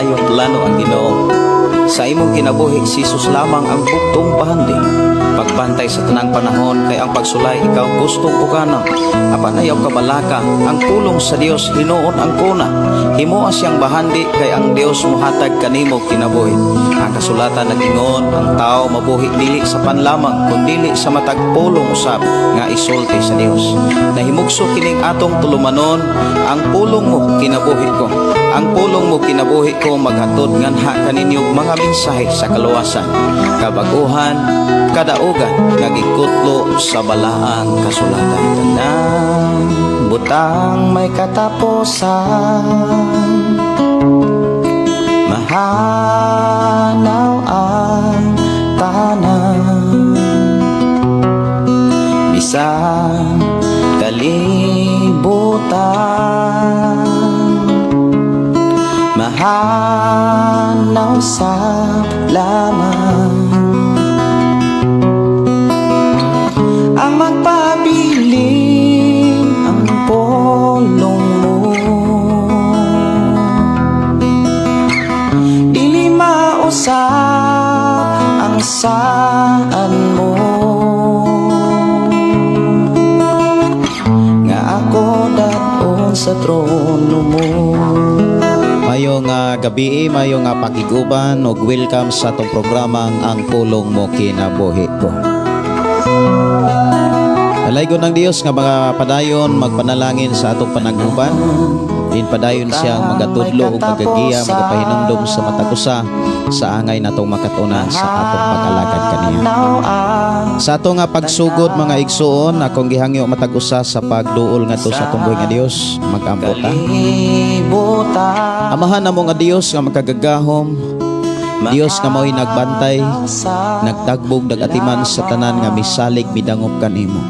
maayong plano ang Ginoo. Sa imong kinabuhi, si Jesus lamang ang bugtong bahandi. Pagbantay sa tanang panahon kay ang pagsulay ikaw gustong uganon. Apan ayaw kabalaka, ang pulong sa Dios hinuon ang kuna. Himoa siyang bahandi kay ang Dios muhatag kanimo kinabuhi. Ang kasulatan nag-ingon, ang tao mabuhi dili sa pan lamang kundili sa matag pulong usab nga isulti sa Dios. Nahimugso kining atong tulumanon, ang pulong mo kinabuhi ko. Ang pulong mo kinabuhi ko maghatod nganha kaninyo mga mensahe sa kaluwasan, kabaguhan, kadaugan nga gikutlo sa balaang kasulatan. Tanang butang may katapusan, mahanaw ang tanan, bisan kalibutan, mahanaw sa laman. Ang magpabilin ang pulong mo, dili mausap ang saan mo, nga ako dad-on sa trono mo. Mayong gabi, mayong pakiguban ug welcome sa atong programang Ang Pulong Mo Kinabuhi Ko. Dalaygon ng Dios nga mga padayon magpanalangin sa atong panaguban. Din padayon siyang magatudlo ug magagiya, magapahinumdom sa matag usa sa angay natong makatunan sa atong pag-alagad kaniya. Sa ato nga pagsugod, mga igsuon, akong gihangyo matag usa sa pagduol ngadto sa atong buhi nga Dios, magampo ta. Kalibutan. Amahan namo nga Dios nga makagagahom, Dios nga mao'y nagbantay, nagtagbog, nagatiman sa tanan nga misalig, midangop kanimo.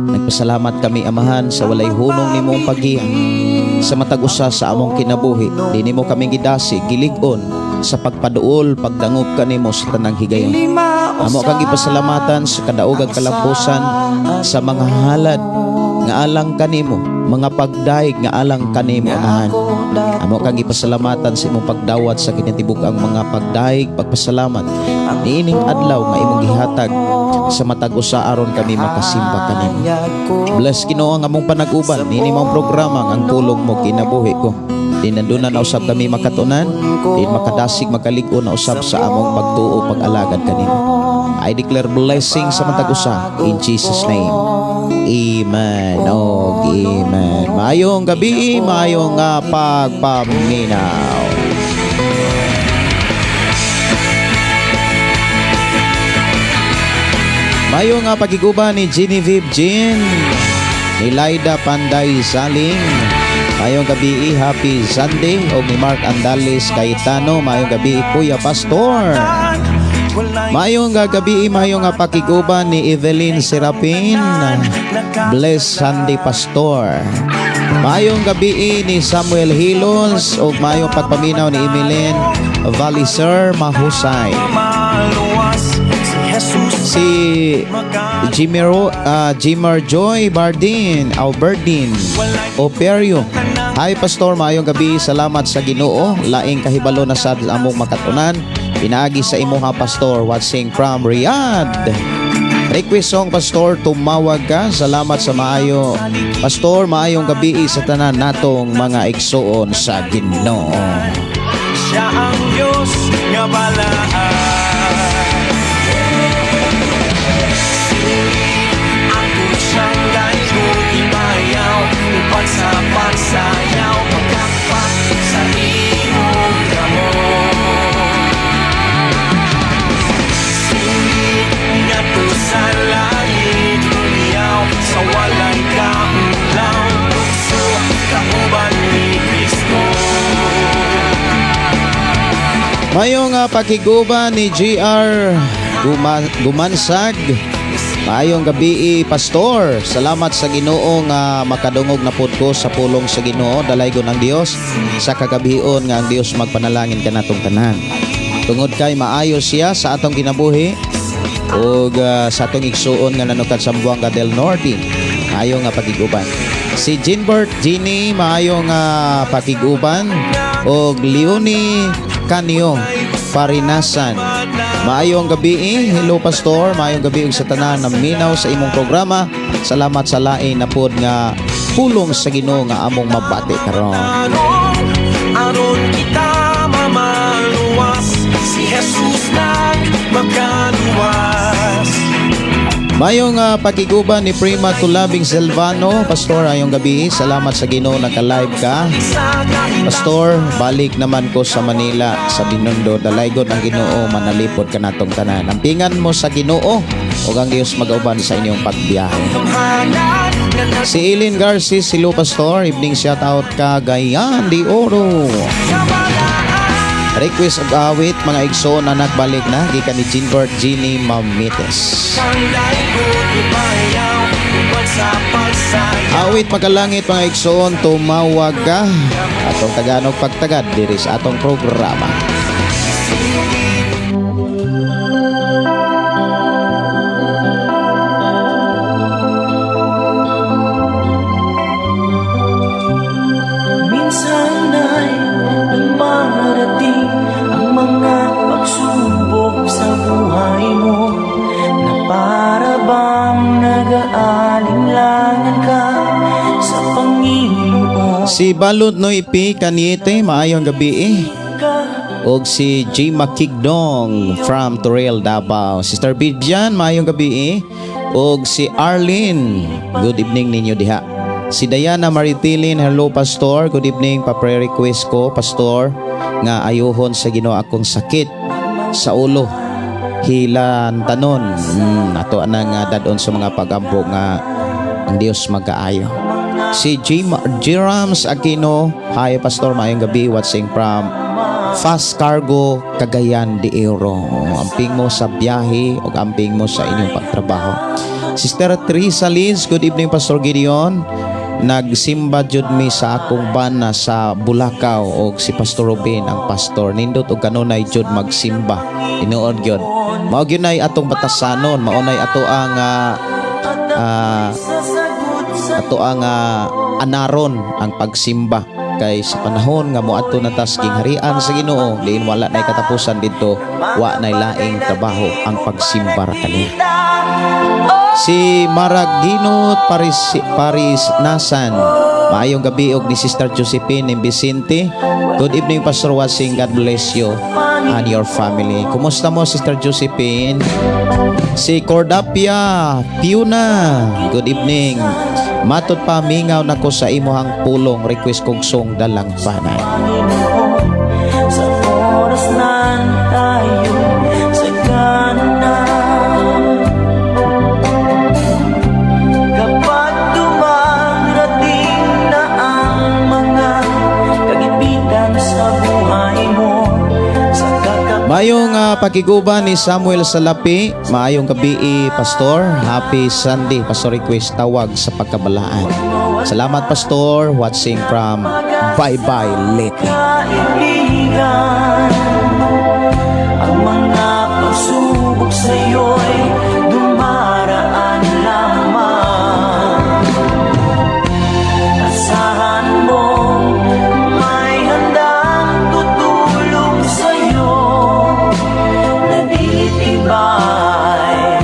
Nagpasalamat kami, Amahan, sa walay hunong nimong paggiya sa matag usa sa among kinabuhi. Di nimo kami gidasi, gilig-on sa pagpaduol, pagdangop kanimo sa tanang higayon. Amo kang ipasalamatan sa kadaogag kalampusan sa mga halad nga alang kanimo, mga pagdaig nga alang kanimo, Amahan. Amo kang ipasalamatan sa imong pagdawat sa kinatibuk-ang mga pagdaig, pagpasalamat niining adlaw nga imong gihatag sa matag usa aron kami makasimba kanimo. Bless, Ginoo, ang among panaguban niini mong programa Ang Pulong Mo Kinabuhi Ko. Din nanduna na usab kami makatunan, din makadasig, makalig-on na usab sa among pagtuo, pag-alagad kanimo. I declare blessing sa matag usa in Jesus' name. Amen. Oh, amen. Maayong gabi, maayong nga pagpaminaw. Maayong nga pagiguban ni Genevieve Jean, ni Laida Panday Saling. Maayong gabi, happy Sunday. O ni Mark Andales Cayetano. Maayong gabi, Kuya Pastor. Maayong gabi, maayong nga pakiguban ni Evelyn Serapin. Bless Sunday, Pastor. Maayong gabi ni Samuel Hilos ug maayong pagpaminaw ni Emilene Valiser Mahusay. Si Jimmer Joy Bardin, Alberdin Operio. Hi, Pastor, maayong gabi. Salamat sa Ginoo. Laing kahibalo na sad among makatunan pinaagi sa imuha, Pastor, watching from Riyadh. Request song, Pastor, Tumawag Ka. Salamat sa maayo. Pastor, maayong gabi sa tanan natong mga igsuon sa Ginoo. Siya ang Diyos nga balaan. Ako siyang daygon ibayaw upat sa pagsayaw pagkakpak sa imong kamot. Sulit ngadto sa langit Uniyaw sa walay kaulaw. Lukso kauban ni Kristo. Mayong pakiguban ni GR Gumansag. Maayong gabi, Pastor. Salamat sa Ginoo nga makadungog na pud ko sa pulong sa Ginoo. Dalaygon ang Dios sa kagabion nga ang Dios magpanalangin kanatong tanan. Tungod kay maayo siya sa atong kinabuhi ug sa atong igsuon nga nanukad sa Zamboanga del Norte. Maayo nga pagiguban. Si Jinbert Genie, maayo nga pakiguban ug Leonie Canio Parinasan. Maayong gabi, eh. Hello, Pastor. Maayong gabi ug sa tanan na minaw sa imong programa. Salamat sa lain na pod nga pulong sa Ginoo nga among mabati karon. Tanong aron kita mamaluwas. Si Jesus nang makaluwas. Mayong pakiguban ni Prima Tulabing Silvano. Pastor, ayong gabi. Salamat sa Ginoo naka-live ka. Sa kahit Pastor, balik naman ko sa Manila sa Binondo. Dalaygon ang Ginoo, manalipod kanatong tanan. Ampingan mo sa Ginoo ug ang Dios magauban sa inyong pagbiyahe. Gamhanan nga Si Eileen Garcia, hello, Pastor. Evening shout out ka Gayan de Oro. Nagkabalaan. Request og awit, "Mga Igsoon, Anak Balik Na," gikan ni Ginbert Ginny Mamites. Kang daigod ipayaw uban sa pagsayaw. Awit "Makalangit, Mga Igsoon, Tumawag Ka." Atong taganog pagtagad diri sa atong programa. Minsan ay dumarating ang mga pagsubok sa buhay mo na para bang nag-aalinlangan ka sa Panginoon. Si Balot Noy P. Caniete, maayong gabi eh. Ka Og si G. Makigdong from Torreal, Davao. Sister Vivian, maayong gabi eh. Og si Arlene, good evening ninyo diha. Si Diana Maritilin, hello, Pastor, good evening. Pa-prayer request ko, Pastor, nga ayuhon sa Ginoo akong sakit sa ulo. Hilantanon. Ato anang dadon sa mga pagampo nga ang Dios magkaayo. Si G. Rams Aquino, hi, Pastor, maayong gabi, watching from Fast Cargo, Cagayan de Oro. Amping mo sa biyahe o amping mo sa inyong pagtrabaho. Sister Teresa Liz, good evening, Pastor Gideon. Nagsimba jud mi sa akong bana sa Bulacau og si Pastor Ruben ang pastor. Nindot og kanunay jud magsimba. Tinuod gyud. Mao gyud nay atong batasanon, mao nay ato ang sasagot sa ato ang anaron ang pagsimba kay sa panahon nga moadto na tas gingharian sa Ginoo, diin wala nay katapusan didto, wa nay laing trabaho ang pagsimba ra kaniya. Si Maraginot Paris Paris Nasan, maayong gabi. Og ni Sister Josephine Vicente, good evening, Pastor Wasing. God bless you and your family. Kumusta mo, Sister Josephine? Si Cordapia Piuna, good evening. Matod pa, mingaw nako sa imuhang pulong. Request kog song "Dalang Panay." Panginoon sa oras na tayo sagana. Kapag dumarating na ang mga kagipitan sa buhay mo, sa kakap Mayong pakiguban ni Samuel Salapi, maayong gabi, Pastor. Happy Sunday, Pastor. Request "Tawag sa Pagkabalaan." Salamat, Pastor, watching from Bye Bye Leyte. Kaibigan, ang mga pagsubok sa'yo'y dumaraan lamang. Asahan mo may handang tutulong sa'yo. Natitibay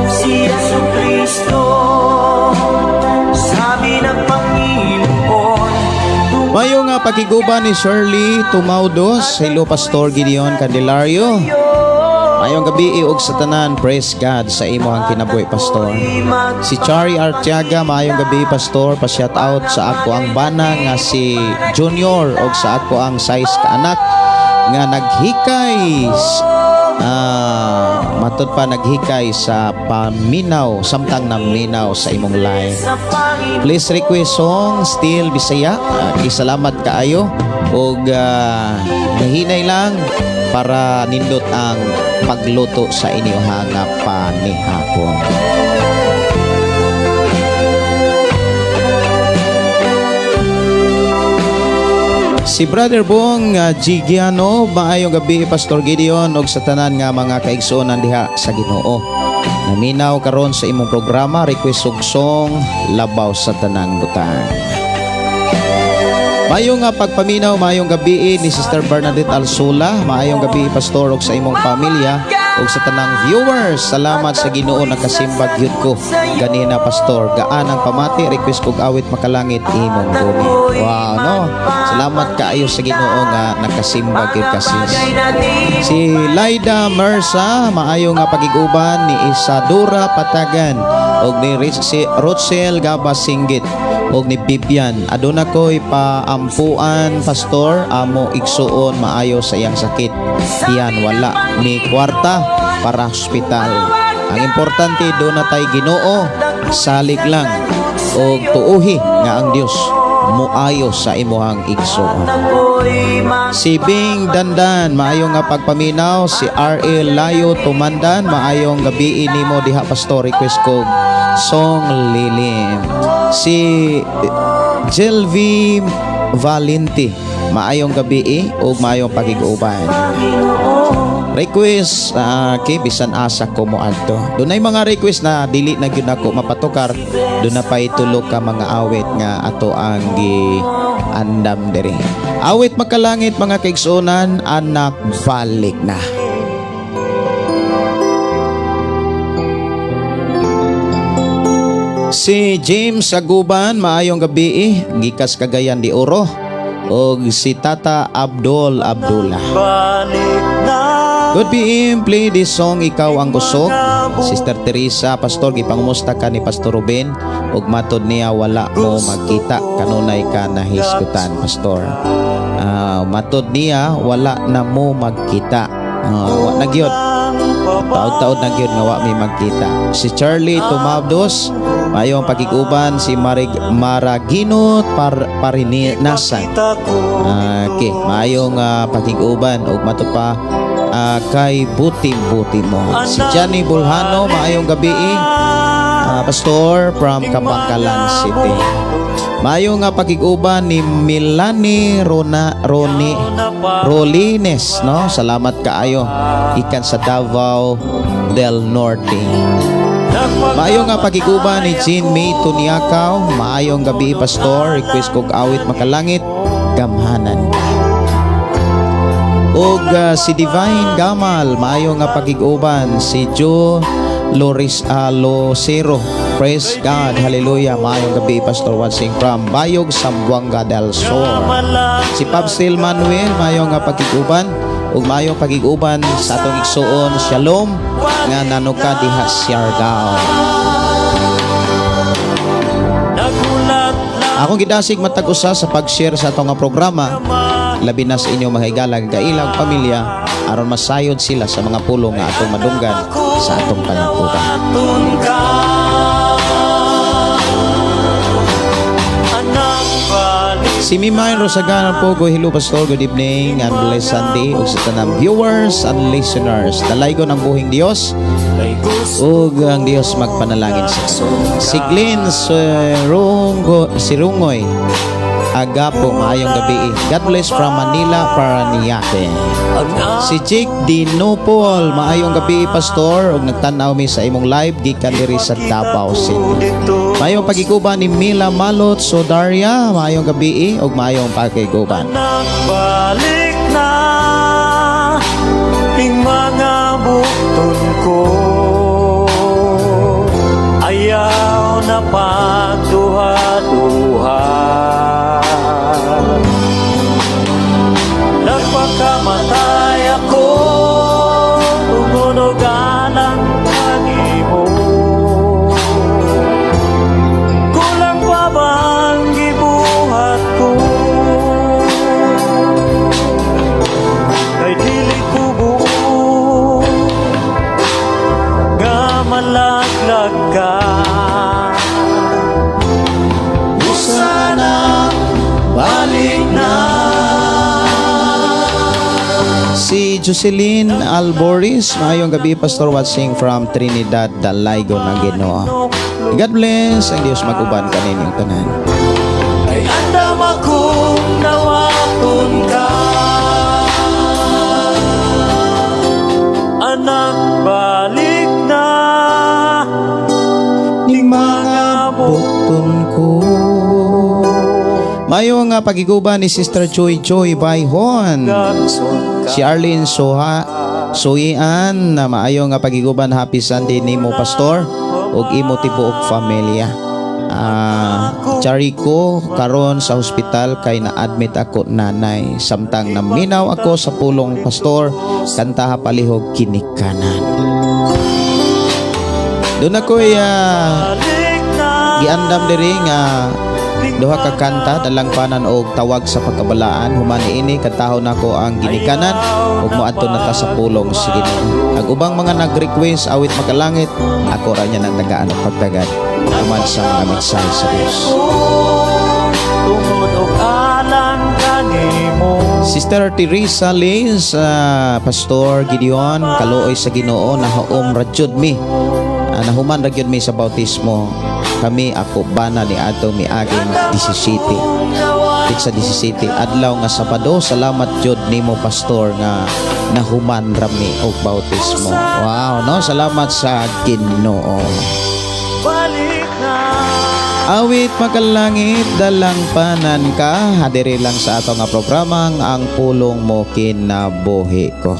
si Yesu Kristo. Sabi ng Panginoon. Mayong pakiguban ni Shirley Tumaudos. Hello, Pastor Gideon Candelario. Mayong gabi og sa tanan, praise God sa imong kinabuhi, Pastor. Si Chari Artiaga, maayong gabi, Pastor, pa-shout out sa ako ang bana nga si Junior og sa ako ang size ka anak nga naghikay matod pa naghikay sa paminaw samtang naminaw sa imong live. Please request song "Still Bisaya." Isalamat kaayo og nahinay lang para nindot ang pagluto sa inyong nga panihapon. Si Brother Bong Gigiano, maayong gabi, Pastor Gideon og sa tanan nga mga kaigsuonan diha sa Ginoo. Naminaw karon sa imong programa, request og song "Labaw sa Tanang Butang." Maayong nga pagpaminaw, maayong gabi ni Sister Bernadette Alsula. Maayong gabi, Pastor, ug sa imong pamilya ug sa tanang viewers. Salamat sa Ginoo, nakasimbag gyud ko ganina, Pastor. Gaan ang pamati, request kog awit "Makalangit Imong Guni". Wow, no. Salamat kaayo sa Ginoo nga nakasimbag gyud ka, sis. Si Laida Mersa, maayo nga pagiguban ni Isadora Patagan ug ni Rich, si Rochelle Gaba Singgit ug ni Bibian. Aduna ko'y paampuan, Pastor, amo igsuon maayo sa iyang sakit. Tiyan, wala ni kwarta para hospital. Ang importante duna tay Ginoo, salig lang og tuuhi nga ang Dios muayo sa imuhang igsuon. Si Bing Dandan, maayong nga pagpaminaw. Si R.A. Layo Tumandan, maayong gabi nimo diha, Pastor. Request ko song "Lilim". Si Jelvi Valenti, maayong gabi ug maayong pagiguban. Request kay bisan asa ko mo adto. Dunay mga request na dili na gyud nako mapatukar. Duna pay tulo ka mga awit nga ato ang gi andam diri. Awit "Makalangit", mga kaigsuonan, "Anak Balik Na". Si James Aguban, maayong gabi, gikas Cagayan de Oro. Og si Tata Abdul Abdullah. Balik na. Good PM, play this song "Ikaw ang Kusog". Sister Teresa, Pastor, gipangumusta ka ni Pastor Ruben ug matod niya wala mo magkita kanunay ka nahisgutan, Pastor. Ah, matod niya wala na mo magkita. Ah, wa na gyud. Taod-taod na gyud nga wa mi magkita. Si Charlie Tumabdos, maayong pagiguban. Si Marig Maraginot Parinasan. Ah, okay, maayong pakiguban ug mato pa kay buti-buti mo. Si Johnny Bulhano, maayong gabi, Pastor from Kabankalan City. Maayong nga pakiguban ni Milani Rona Roni Rolines, no? Salamat kaayo. Ikan sa Davao del Norte. Maayong nga pakiguban ni Jean May Tuniakaw. Maayong gabi, Pastor. Request kog awit "Makalangit", "Gamhanan". Ug si Divine Gamal, maayo nga pagiguban. Si Joe Loris Locero. Praise God, hallelujah. Maayong gabi, Pastor, watching from Bayog, Zamboanga del Sur. Si Pabstil Manuel, maayo nga pagiguban ug maayong pagiguban sa atong igsuon Shalom nga nanuka diha Siargao. Nagulat lang. Akong gidasig matag usa sa pag-share sa atong nga programa, labi na sa inyong mga higala, kailang pamilya, aron masayod sila sa mga pulong nga atong madunggan sa atong panagbukan. Aton ka. Anak, balik. Si Mimay Rosagana po, go hello, Pastor, good evening and blessed Sunday ug sa tanang viewers and listeners. Dalaygon ang buhing Dios Kay gusto ug ang Dios magpanalangin sa Si Glenn Sirungo, Sirungoy Agapo, maayong gabi. God bless from Manila, Paranaque. Ang Si Jake Dinopol, maayong gabi, Pastor, ug nagtan-aw mi sa imong live gikan diri sa Davao City. Dito. Maayong pagiguban ni Mila Malot Sodaria, maayong gabi ug maayong pagiguban. Anak, balik na. Ing mga bukton ko. Ayaw na pagduha-duha. Nagpakamatay ako tungod og alang kanimo. Kulang pa bang gibuhat ko? Kay dili ko buot nga malaglag ka. Sana balik na. Si Jocelyn Alboris, maayong gabi, Pastor, watching from Trinidad, Dalaygon ng Ginoo. God bless, ang Dios mag-uban kaninyong tanan. Kay andam akong dawaton ka. Anak, balik na. Ning mga bukton ko. Mayo nga pagiguban ni Sister Joy Joy Bayhon. Si Arlene Soha Suian na maayo nga pagiguban, happy Sunday nimo, Pastor, ug imo tibuok pamilya. Chari ko karon sa hospital kay na-admit ako nanay. Samtang naminaw ako sa pulong, Pastor, kantaha palihog "Ginikanan." Doon ako'y Balik na. Giandam diri nga duha ka kanta, "Dalangpanan" og "Tawag sa Pagkabalaan." Human niini, kantahon nako ang "Ginikanan" ug moadto na ta sa pulong sa Ginoo. Ang ubang mga nag-request "Awit Makalangit", ako ra niya nang tagaan og pagtagad human sa mga mensahe sa Dios. Tungod og alang kanimo. Sister Teresa Liz, Pastor Gideon, kaluoy sa Ginoo, nahaom ra jud mi. Nahuman ra gyud mi sa bautismo. Kami ako bana ni ato miaging 17. Petsa 17 adlaw nga Sabado. Salamat jud nimo, Pastor, nga nahuman ra mi og bautismo. Wow, no? Salamat sa Ginoo. Balik na. Awit Makalangit, dalangpanan ka. Hadiri lang sa ato nga programang Ang Pulong Mo Kinabuhi Ko.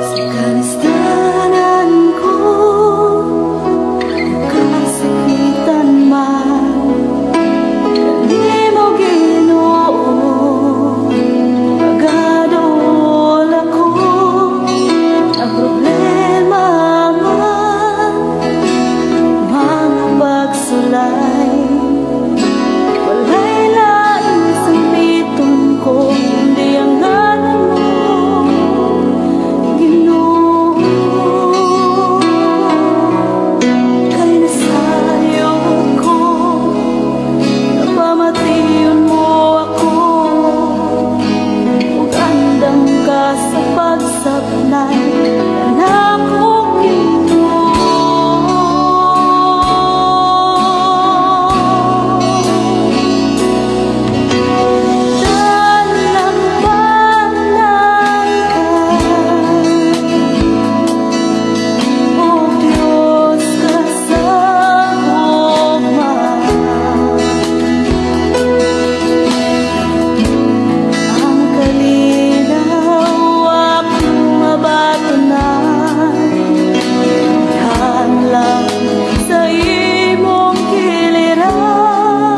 Sa kalistanan ko, kasakitan man, kanimo, Ginoo, magaduol ako. Ang problema man, mga pagsulay, walay laing sambiton ko kundi ang ngalan mo, Ginoo. Kay nasayod ko, pamation mo ako, ug andam ka sa pagsabnay nako, Ginoo. Dalangpanan ka, O Diyos ka sa gugma. Ang kalinaw akong mabatunan, lang sa imong kiliran,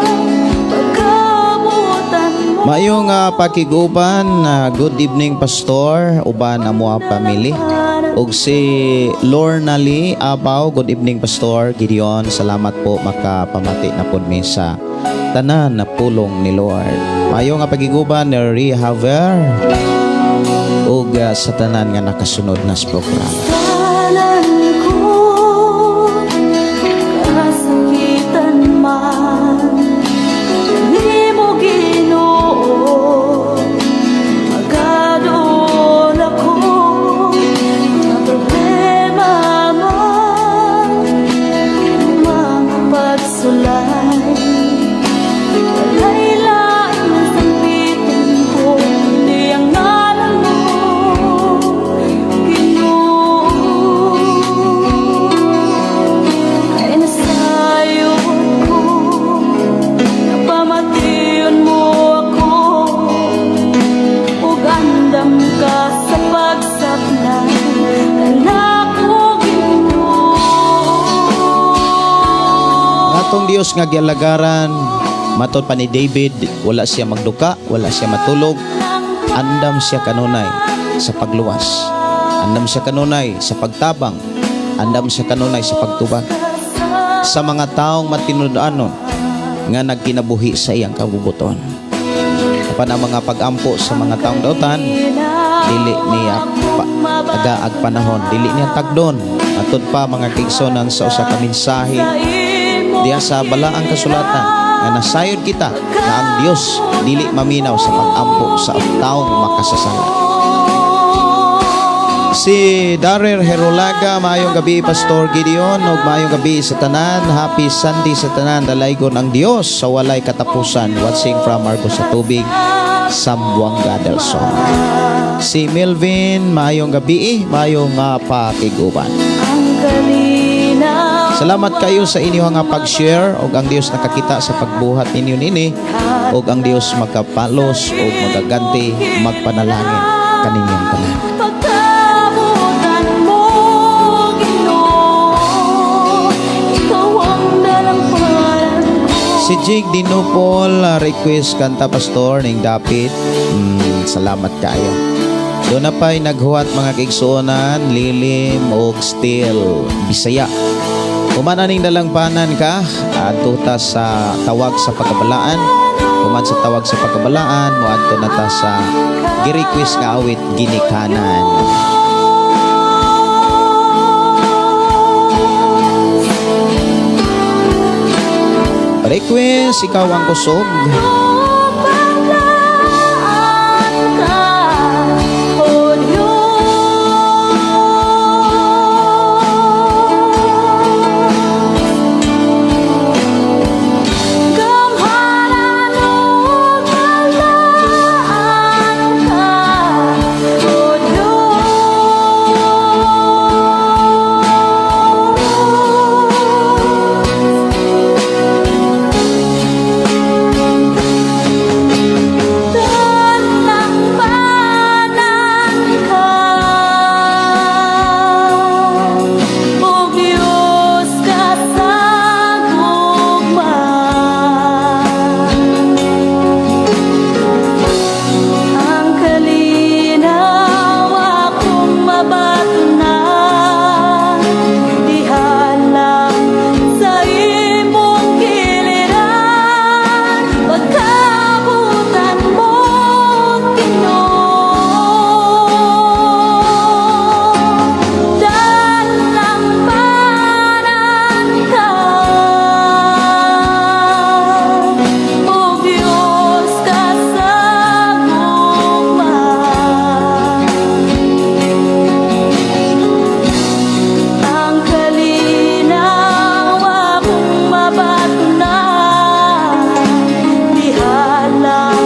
pagkabutan mo. Maayong pakiguban, good evening, Pastor, uban amo ang family. Ug si Lorna Lee Abaw, good evening, Pastor Gideon. Salamat po, makapamati na pod mi sa tanan na pulong ni Lord. Maayong nga pagiguban ni Ria Haver ug sa tanan nga nakasunod na sa programa. Tanan ko, kasakitan man, nimo, Ginoo, magaduol ako. Mga problema man, mga pagsulay, walay laing sambiton ko kundi ang ngalan mo, Ginoo. Kay nasayod ko, napamation mo ako, ug andam ka sa pagsabnay kanako, Ginoo. Ang atong Dios nga gialagaran, matod pa ni David, wala siya magduka, wala siya matulog, andam siya kanunay sa pagluwas. Andam siya kanunay sa pagtabang, andam siya kanunay sa pagtubag sa mga taong matinud-anon nga nagkinabuhi sa iyang kabubuton. Apan ang mga pag-ampo sa mga taong dautan, dili niya tagaag panahon, dili niya tagdon. Matod pa, mga kaigsonan, sa usa ka mensahe diha sa balaang kasulatan nga nasayod kita nga ang Dios dili maminaw sa pag-ampo sa taong makasasala. Si Darer Herolaga, maayong gabi, Pastor Gideon, ug maayong gabi sa tanan. Happy Sunday sa tanan. Dalaygon ang Dios sa walay katapusan. Watching from Margosatubig, Zamboanga del Sur. Si Melvin, maayong gabi, maayong pakiguban. Ang kalinaw. Salamat kayo sa inyong nga pag-share ug ang Dios nakakita sa pagbuhat ninyo nini ug ang Dios makapalos ug magaganti, magpanalangin kaninyong tanan. Pagkabutan mo, Ginoo, ikaw ang dalampanan ko. Si Jig Dinupol, request kanta, Pastor, ning dapit. Salamat kayo. Doon na pa'y naghuwat, mga kaigsuonan, Lilim og Still Bisaya. Human aning Dalangpanan Ka, adto ta sa Tawag sa Pagkabalaan. Human sa Tawag sa Pagkabalaan, moadto na ta sa gi-request nga awit, Ginikanan. Request, Ikaw ang Kusog. Palaan ka, O Diyos. Gamhanan ug balaan ka, O Diyos. Dalangpanan ka, O Diyos ka sa gugma. Ang kalinaw akong mabatunan, diha lang sa imong giliran. Pagkabutan mo, Ginoo, Dalangpanan ka, O Diyos ka sa gugma. Ang kalinaw akong mabatunan, diha lang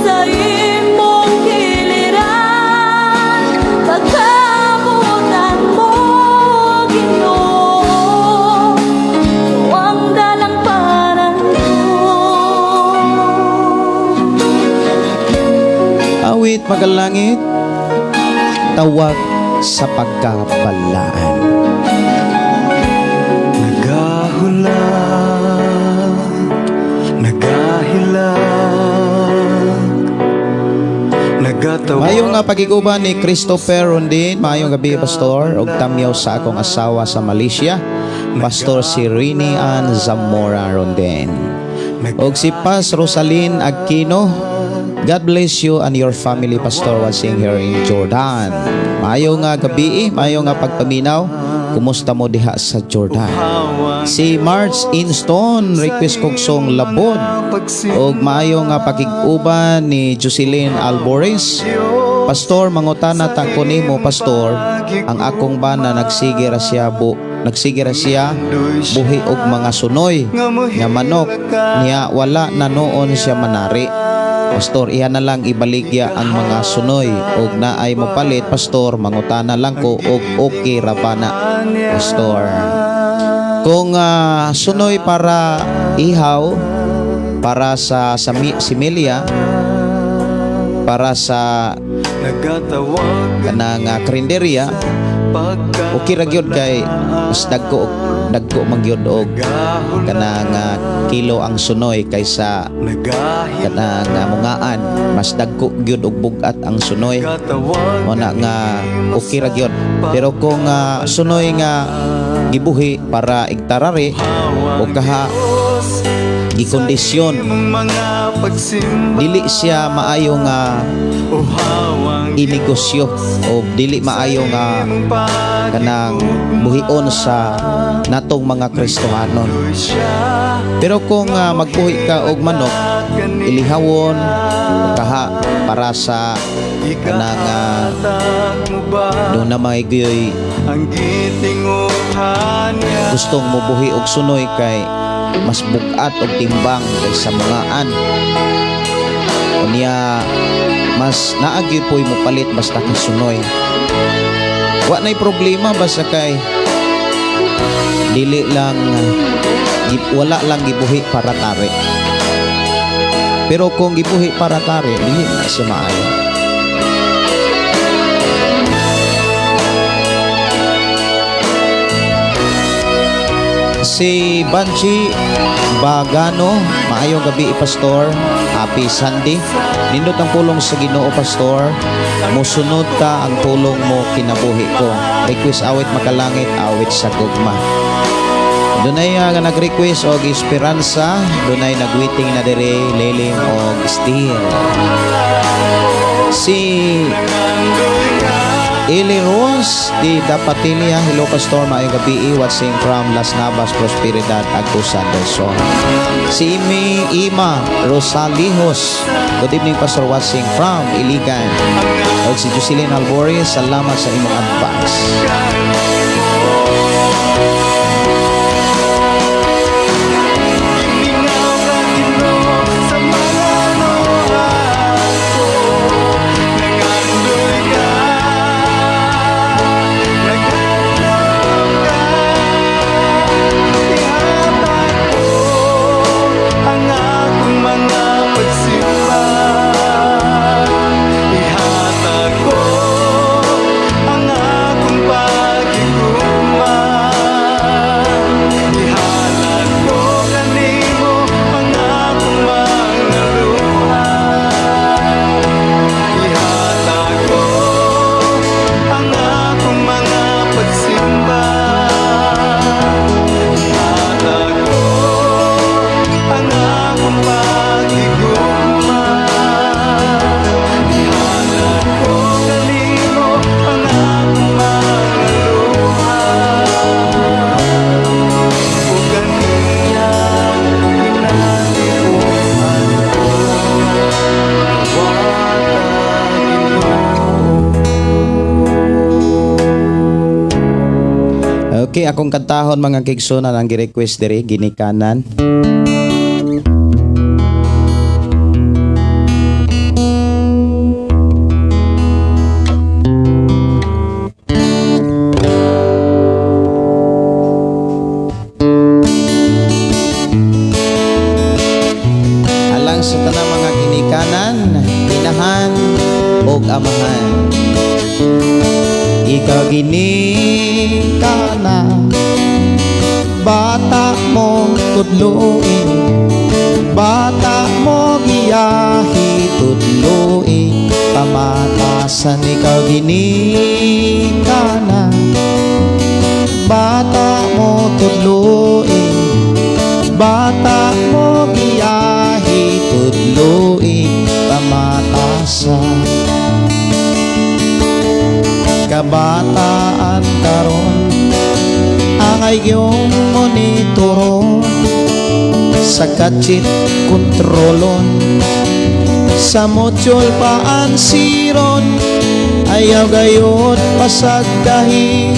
sa imong giliran. Pagkabutan mo, Ginoo, ang dalangpanan ko. Awit Magalangit, Tawag sa Pagkabalaan. Nagahulat, nagahilak, nagatawag. Maayong nga pagiguban ni Christopher Rondin, maayong gabi, Pastor, ug tamyaw sa akong asawa sa Malaysia, Pastor si Rini Ann Zamora Rondin. Og si Paz Rosalyn Aquino, God bless you and your family, Pastor, watching here in Jordan. Maayo nga gabi, maayo nga pagpaminaw. Kumusta mo diha sa Jordan? Si March Inston, request kog song Labod. Og maayo nga pakig-uban ni Jocelyn Albores. Pastor, mangutana ta ko nimo, Pastor. Ang akong bana nagsige ra siya buhi og mga sunoy nga manok niya, wala na noon siya manari. Pastor, iya na lang ibaligya ang mga sunoy og naay mopalit, Pastor, mangutana lang ko og okay ra ba na, Pastor? Kung sunoy para ihaw, para sa similya, para sa Nagatawag kanang karinderya, okay ra gyud kay mas dagko man gyud og kanang kilo ang sunoy kaysa kanang mungaan. Mas dagko gyud og bugat ang sunoy mo na nga okay ra gyud. Pero kung sunoy nga gibuhi para igtarari o kaha gikondisyon, dili siya maayo nga inegosyo o dili maayo nga kanang buhion sa natong mga Kristohanon. Pero kung magbuhi ka og manok, ilihawon o kaha para sa kanang Doon na mga gyoy Ang gitinguhan niya. Gustong mubuhi og sunoy kay mas bugat og timbang kaysa mungaan. Unya mas naa gyud po'y mopalit basta kay sunoy. Wa na'y problema basta kay dili lang wala lang gibuhi para tari. Pero kung gibuhi para tari, dili na siya maayo. Si Banji Bagano, maayong gabi, Pastor. Happy Sunday. Nindot ang pulong sa Ginoo, Pastor. Musunod ta ang pulong mo kinabuhi ko. Request awit makalangit, awit sa gugma. Dunay nga nag-request og Esperanza, dunay nagwaiting na dire lilim og steel. Si Eli Rose di Dapatilia, hello Pastor, maayong gabi, watching from Las Navas, Prosperidad, Agusan del Sur. Si Imi Ima Rosalijos, good evening Pastor, watching from Iligan. O si Jocelyn Albores, salamat sa imong advice. Mingaw ka, Ginoo, sa mga luha ko. Nangandoy ka, naghadlok ka. Ihatag ko ang akong mga pagsimba. Ihatag ko ang akong pagigugma. Ihalad ko kanimo ang akong mga luha. Ihatag ko ang akong mga pagsimba. Ihatag ko ang akong pagigugma. Ihalad ko kanimo ang akong mga luha. Ug kaniyang ginalibutan ko. Diwata, Ginoo. Okay, akong kantahon, mga kaigsuonan, ang gi-request diri ginikanan. Alang sa tanang mga ginikanan, inahan ug amahan. Ikaw ginikana, bata mo tudloi, bata mo giyahi tudloi pamatasan. Ikaw ginikana, bata mo tudloi, bata mo giyahi tudloi pamatasan. Kabataan karon ang iyong monitoron, sa gadget kontrolon, sa mutual paansiron. Ayaw gayod pasagdahi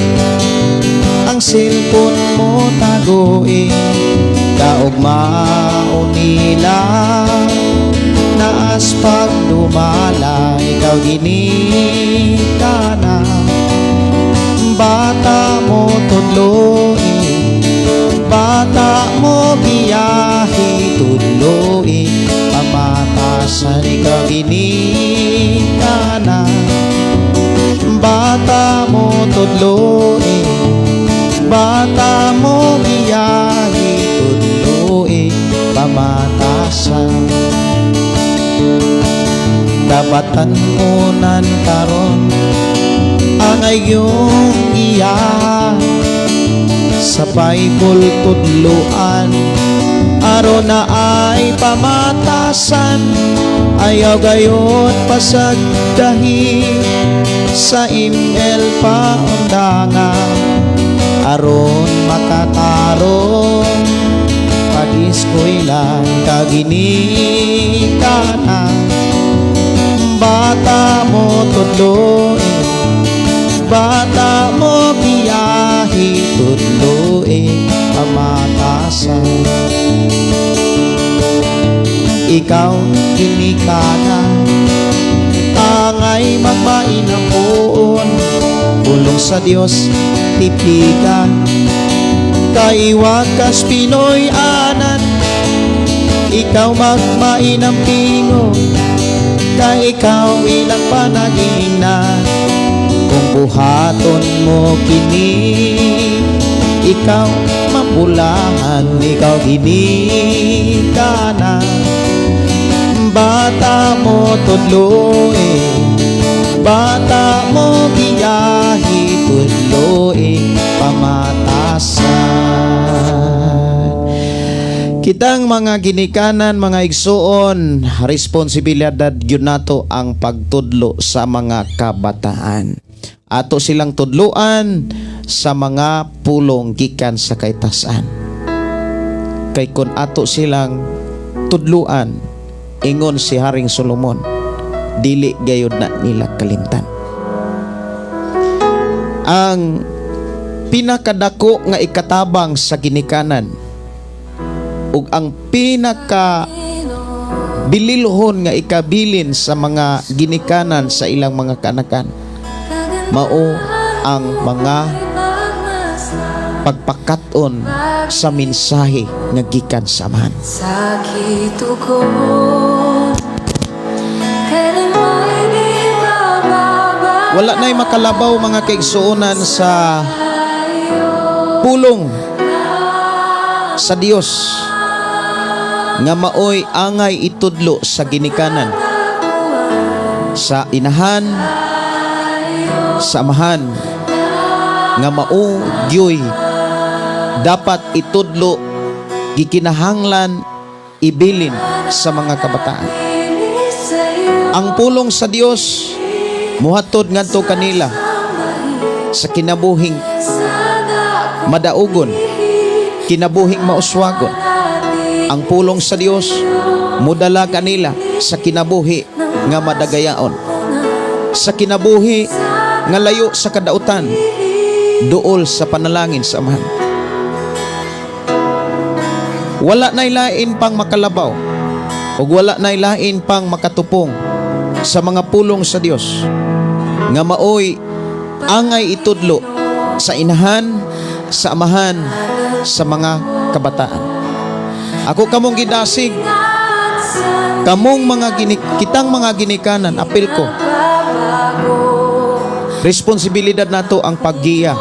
ang cellphone mo, taguin kaugmaon nila naas pagdumala. Ikaw ginikana, bata mo tudloi, bata mo giyahi tudloi pamatasan. Ikaw ginikana, bata mo tudloi, bata mo giyahi tudloi pamatasan. Kabatan-onan karon ang iyong iya, sa Bible tudluan aron na ay pamatasan. Ayaw gayod pasagdahi sa ML paundanga aron makatarong pag-eskwela. Ikaw ginikana, bata mo tudloi. Bata mo giyahi, tudloi pamatasan. Ikaw ginikanan, angay magmainamon. Pulong sa Dios tipigan, kay wakas Pinoy anan. Ikaw magmainang pingo, kay ikaw ilang panagina. Kung buhaton mo kini, ikaw mapulahan. Ikaw ginikanan, bata mo tudloi. Bata mo giyahi, tudloi pamatasan. Kitang mga ginikanan, mga igsuon, responsibilidad gyud nato ang pagtudlo sa mga kabataan. Ato silang tudluan sa mga pulong gikan sa kaitasan. Kay kun ato silang tudluan, ingon si Haring Solomon, dili gayud na nila kalimtan. Ang pinakadako nga ikatabang sa ginikanan ug ang pinaka bililhon nga ikabilin sa mga ginikanan sa ilang mga kanakan mao ang mga pagpakat-on sa mensahe nga gikan sa Amahan. Sakit ko, kailan may di bababa? Wala na'y makalabaw, mga kaigsuonan, sa pulong sa Dios nga maoy angay itudlo sa ginikanan, sa inahan, sa amahan, nga mao gyoy dapat itudlo, gikinahanglan ibilin sa mga kabataan. Ang pulong sa Dios muhatod ngadto kanila sa kinabuhing madaugon, kinabuhing mauswagon. Ang pulong sa Dios mudala kanila sa kinabuhi nga madagayaon, sa kinabuhi nga layo sa kadautan, duol sa panalangin sa Amahan. Wala na'y lain pang makalabaw ug wala na'y lain pang makatupong sa mga pulong sa Dios nga maoy angay itudlo sa inahan, sa amahan, sa mga kabataan. Ako kamong gidasig, kamong mga ginik kitang mga ginikanan, apil ko. Responsibilidad nato ang paggiya,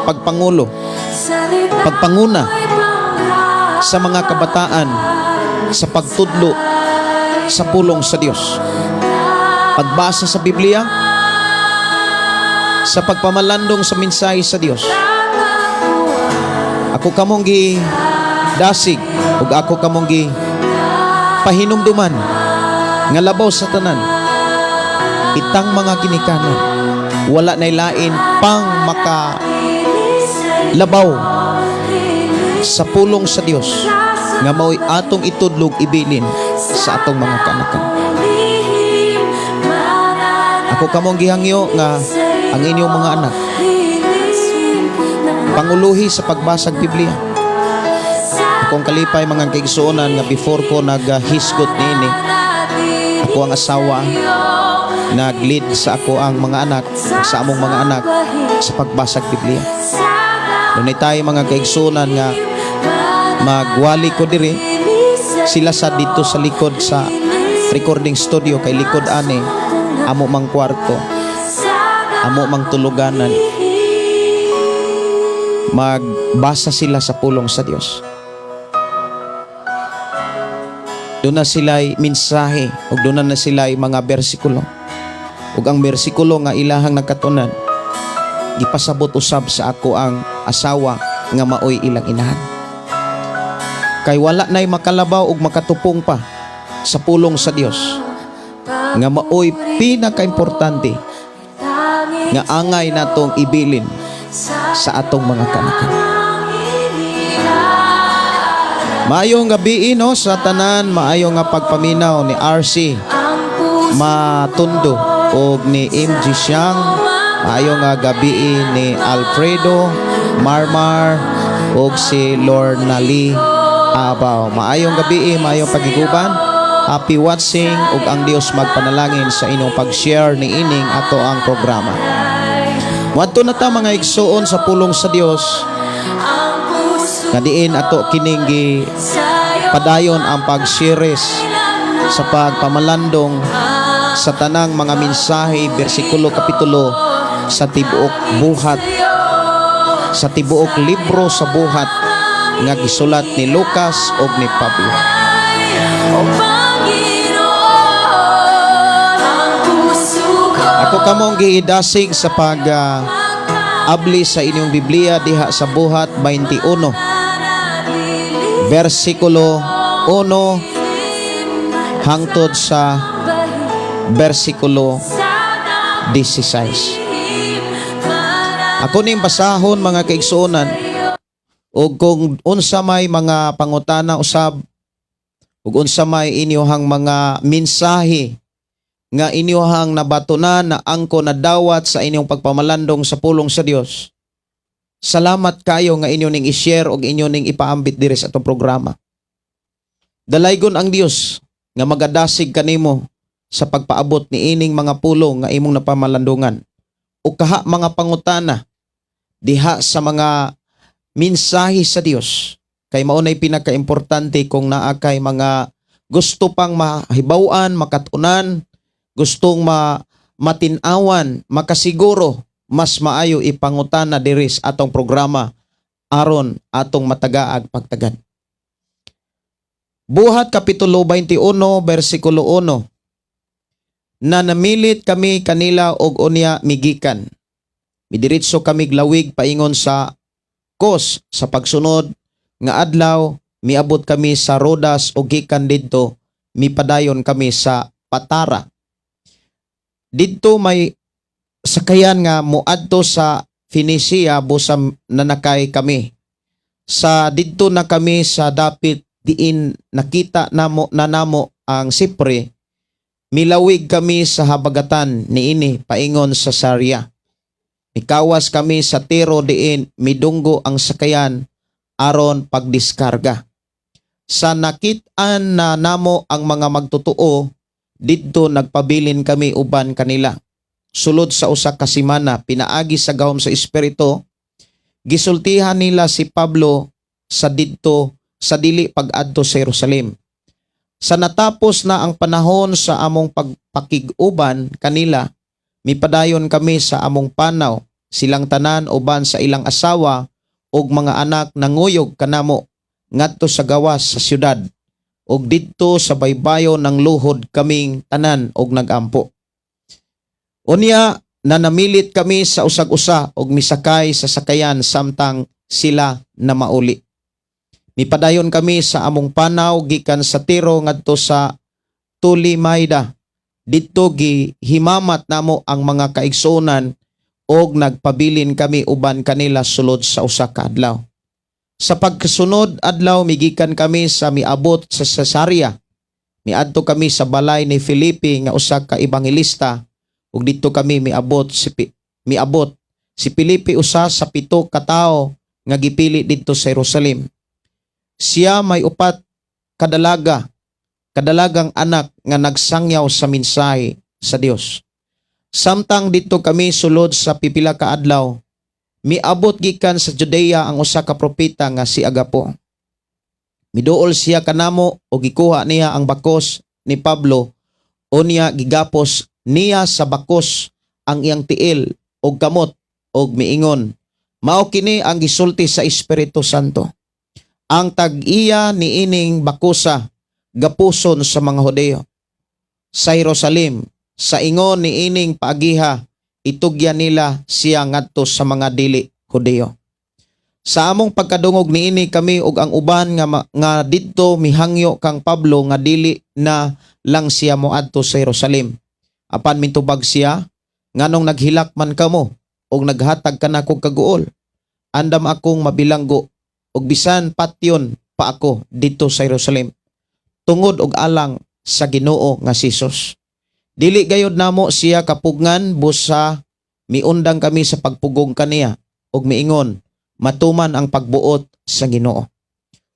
pagpangulo, pagpanguna sa mga kabataan sa pagtudlo sa pulong sa Dios. Pagbasa sa Biblia, sa pagpamalandong sa mensahe sa Dios. Ako kamong gi dasig ug ako kamong gi pahinumduman nga labaw sa tanan, itang mga ginikanan, wala nay lain pang maka labaw sa pulong sa Dios nga mao'y atong itudlog, ibilin sa atong mga kanakan. Ako kamong gihangyo nga ang inyong mga anak panguluhi sa pagbasag Biblia. Akong kalipay, mga kaigsuonan, nga before ko naghisgot niini, ako ang asawa nag-lead sa ako ang mga anak, sa among mga anak sa pagbasag Biblia. Dunay tayo, mga kaigsuonan, nga magwali ko diri, sila sa dito sa likod sa recording studio, kay likod ani amo mang kwarto, amo mang tuluganan. Magbasa sila sa pulong sa Dios. Doon na sila'y mensahe ug doon na sila'y mga bersikulo, ug ang bersikulo nga ilahang nakatunan, gipasabot usab sa ako ang asawa nga maoy ilang inahan, kay wala na'y makalabaw ug makatupong pa sa pulong sa Dios nga maoy pinakaimportante nga angay natong ibilin sa atong mga kanakan. Maayong gabi, no, sa tanan, maayo nga pagpaminaw ni RC Matundo og ni MG Siang. Maayo nga gabi ni Alfredo Marmar ug si Lorna Lee Abaw. Maayong gabi, maayong pagiguban. Happy watching ug ang Dios magpanalangin sa inyong pag-share ni ining ato ang programa. Moadto na ta, mga igsuon, sa pulong sa Dios nga diin ato kining gi padayon ang pag-series sa pagpamalandong sa tanang mga mensahe, bersikulo, kapitulo sa tibuok Buhat, sa tibuok libro sa Buhat nga gisulat ni Lucas ug ni Pablo. O Panginoon, ang puso ko. Ako kamong giidasig sa pag abli sa inyong Biblia diha sa Buhat 21 versikulo 1 hangtod sa versikulo 16. Ako ning basahon, mga kaigsuonan, ug kung unsa may mga pangutana usab ug unsa may inyohang mga mensahe nga inyohang nabatunan na angko na dawat sa inyong pagpamalandong sa pulong sa Dios. Salamat kayo nga inyo ning i-share ug inyo ning ipaambit diri sa atong programa. Dalaygon ang Dios nga magadasig kanimo sa pagpaabot ni ining mga pulong nga imong napamalandungan o kaha mga pangutana diha sa mga mensahe sa Dios, kay mao nay pinakaimportante. Kung naa kay mga gusto pang mahibaw-an, makatunan, gustong matin-awan, makasiguro, mas maayo ipangutana diri sa atong programa aron atong matagaag pagtagad. Buhat Kapitulo 21 versikulo 1: Nanamilit kami kanila og unya migikan. Midiretso kami lawig paingon sa Kos. Sa pagsunod nga adlaw, miabot kami sa Rodas ug gikan didto mipadayon kami sa Patara. Didto may sakayan nga moadto sa Phoenicia, busa nanakay kami. Sa didto na kami sa dapit diin nakita namo na namo ang Sipre, milawig kami sa habagatan niini paingon sa Syria. Mikawas kami sa Tiro diin midunggo ang sakayan aron pagdiskarga. Sa nakit-an na namo ang mga magtotoo, didto nagpabilin kami uban kanila sulod sa usa ka semana. Pinaagi sa gahom sa Espiritu, gisultihan nila si Pablo sa didto sa dili pag-adto sa Jerusalem. Sa natapos na ang panahon sa among pagpakig-uban kanila, mipadayon kami sa among panaw. Silang tanan uban sa ilang asawa ug mga anak nanguyog kanamo ngadto sa gawas sa syudad ug didto sa baybayon nangluhod kaming tanan og nagampo. Unya nanamilit kami sa usag-usa og misakay sa sakayan samtang sila na mauli. Mipadayon kami sa among panaw gikan sa Tiro ngadto sa Tolemaida. Didto gihimamat namo ang mga kaigsuonan og nagpabilin kami uban kanila sulod sa usa ka adlaw. Sa pagkasunod adlaw, migikan kami sa miabot sa Cesarea. Miadto kami sa balay ni Felipe nga usa ka ebanghelista ug didto kami miabot. Si Felipe usa sa 7 ka tawo nga gipili didto sa Jerusalem. Siya may upat kadalagang anak nga nagsangyaw sa mensahe sa Dios. Samtang didto kami sulod sa pipila ka adlaw, miabot gikan sa Judea ang usa ka propeta nga si Agapo. Miduol siya kanamo o gikuha niya ang bakos ni Pablo. Unya gigapos niya sa bakos ang iyang tiil og kamot og miingon, "Mao kini ang gisulti sa Espiritu Santo: Ang tag-iya niining bakusa gapuson sa mga Hudiyo sa Jerusalem. Sa ingon niining paagiha, itugyan nila siya ngadto sa mga dili Hudiyo." Sa among pagkadungog niini, kami ug ang uban nga didto mihangyo kang Pablo nga dili na lang siya moadto sa Jerusalem. Apan mitubag siya, "Nganong naghilak man kamo ug naghatag kanako kaguol? Andam akong mabilanggo ug bisan patyon pa ako didto sa Jerusalem tungod og alang sa Ginoo nga si Jesus." Dili gayod namo siya kapugngan busa Miundang kami sa pagpugong kaniya ug miingon, "Matuman ang pagbuot sa Ginoo."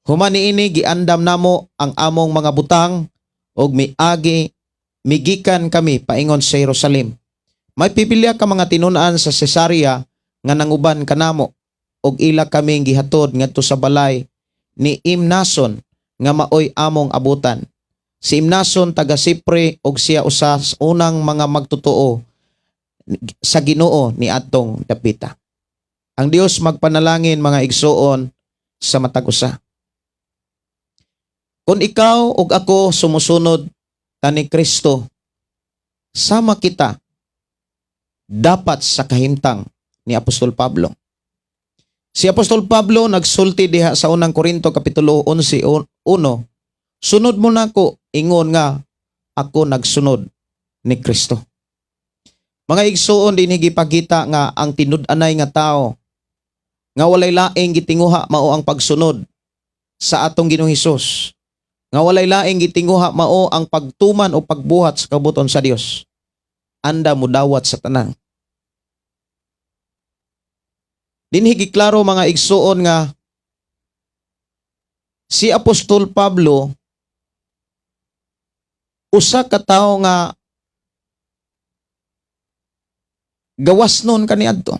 Human niini, giandam namo ang among mga butang ug miagi migikan kami paingon sa Jerusalem. May pipila ka mga tinun-an sa Cesarea nga nanguban kanamo ug ila kaming gihatod ngadto sa balay ni Imnason nga maoy among abutan. Si Imnason taga Sipre ug siya usa sa unang mga magtotoo sa Ginoo ni atong dapita. Ang Dios magpanalangin, mga igsuon, sa matag usa. Kung ikaw ug ako sumusunod kani Kristo, sama kita dapat sa kahimtang ni Apostol Pablo. Si Apostol Pablo nagsulti diha sa Unang Korinto kapitulo 11:1, "Sunod mo nako ingon nga ako nagsunod ni Kristo." Mga igsuon, dinhi gipakita nga ang tinud-anay nga tao nga walay laing gitinguha mao ang pagsunod sa atong Ginoong Hesus. Nga walay laing gitinguha mao ang pagtuman o pagbuhat sa kabubut-on sa Dios. Andam mudawat sa tanan. Dinhi giklaro, mga igsuon, nga si Apostol Pablo usa ka tawo nga gawas nun kaniadto.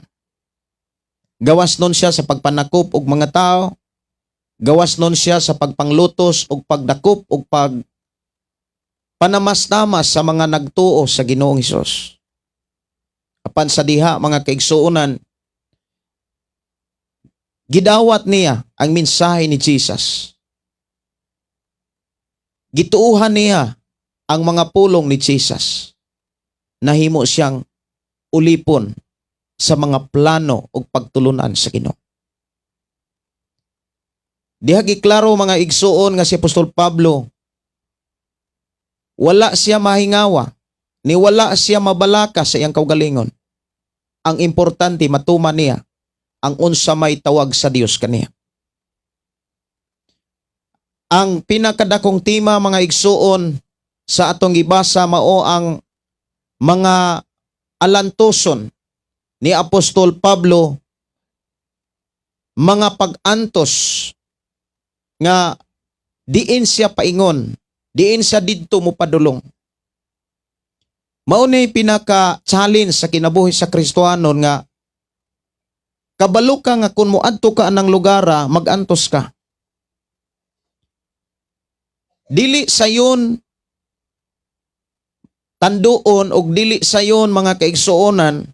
Gawas nun siya sa pagpanakop og mga tao. Gawas nun siya sa pagpanglutos og pagdakop og pag panamas-namas sa mga nagtuo sa Ginoong Hesus. Apan sa diha, mga kaigsuonan, gidawat niya ang mensahe ni Jesus. Gituuhan niya ang mga pulong ni Jesus. Nahimo siyang ulipon sa mga plano ug pagtulunan sa Ginoo. Diha giklaro, mga igsuon, nga si Apostol Pablo wala siya mahingawa ni wala siya mabalaka sa iyang kaugalingon. Ang importante, matuman niya ang unsa may tawag sa Dios kaniya. Ang pinakadakong tema, mga igsuon, sa atong gibasa mao ang mga alantoson ni Apostol Pablo, mga pag-antos nga diin siya paingon, diin siya didto mo padulong. Mao ni pinaka challenge sa kinabuhi sa Kristohanon nga kabalo ka nga kung moadto ka anang lugara, magantos ka. Dili sayon tanduon og dili sayon, mga kaigsuonan,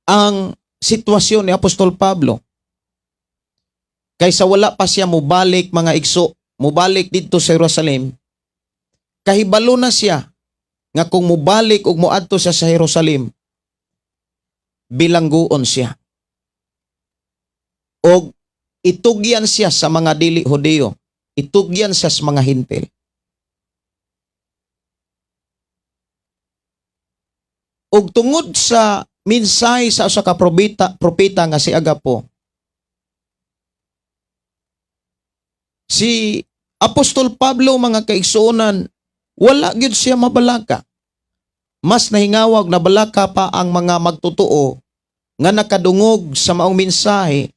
ang sitwasyon ni Apostol Pablo. Kaysa wala pa siya mubalik, mga igso, mubalik didto sa Jerusalem, kahibalo na siya nga kung mubalik ug moadto siya sa Jerusalem, bilangguon siya. Og itugyan siya sa mga dili Hudiyo, itugyan siya sa mga Hentil. Og tungod sa mensahe sa usa ka propeta nga si Agapo, si Apostol Pablo, mga kaigsuonan, wala gyud siya mabalaka. Mas nahingawag na balaka pa ang mga magtotoo nga nakadungog sa maong mensahe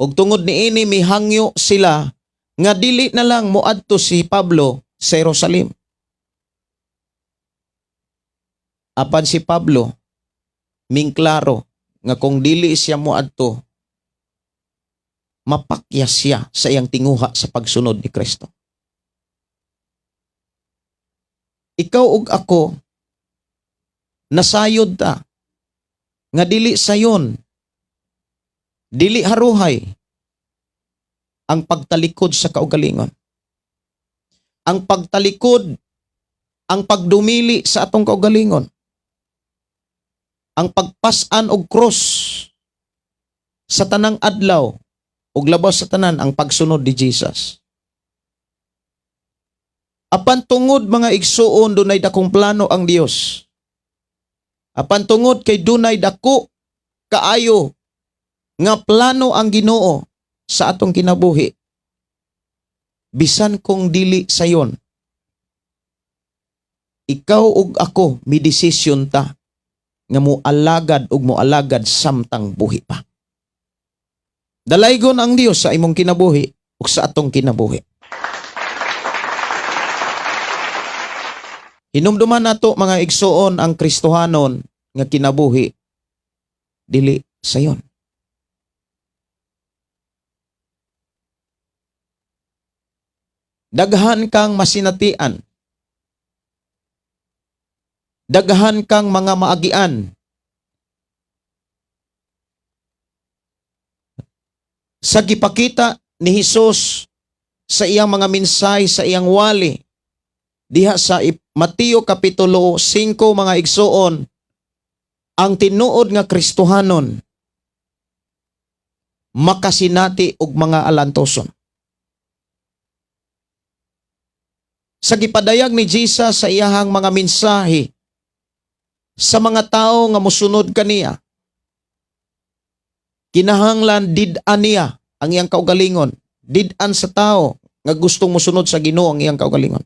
ug tungod niini mihangyo sila nga dili na lang moadto si Pablo sa Jerusalem. Apan si Pablo mingklaro nga kung dili siya moadto, mapakyas siya sa iyang tinguha sa pagsunod ni Kristo. Ikaw ug ako, nasayod ta nga dili sayon, dili haruhay ang pagtalikod sa kaugalingon. Ang pagtalikod, ang pagdumili sa atong kaugalingon. Ang pagpasan og cross sa tanang adlaw ug labaw sa tanan ang pagsunod ni Jesus. Apan tungod, mga igsuon, dunay dakong plano ang Dios. Apan tungod kay dunay dako kaayo nga plano ang Ginoo sa atong kinabuhi, bisan kung dili sayon, Ikaw ug ako, mi desisyon ta nga mo alagad ug mo alagad samtang buhi pa. Dalaygon ang Dios sa imong kinabuhi ug sa atong kinabuhi. Hinumduman nato, mga igsuon, ang Kristohanon nga kinabuhi dili sayon. Daghan kang masinatian. Daghan kang mga maagian. Sa gipakita ni Hesus sa iyang mga mensahe, sa iyang wali diha sa Mateo kapitulo 5, mga igsuon, ang tinuod nga Kristohanon makasinati og mga alantoson. Sa gipadayag ni Jesus sa iyahang mga mensahe sa mga tao nga mosunod kaniya, kinahanglan did-an niya ang iyang kaugalingon, did-an sa tao nga gustong mosunod sa Ginoo ang iyang kaugalingon.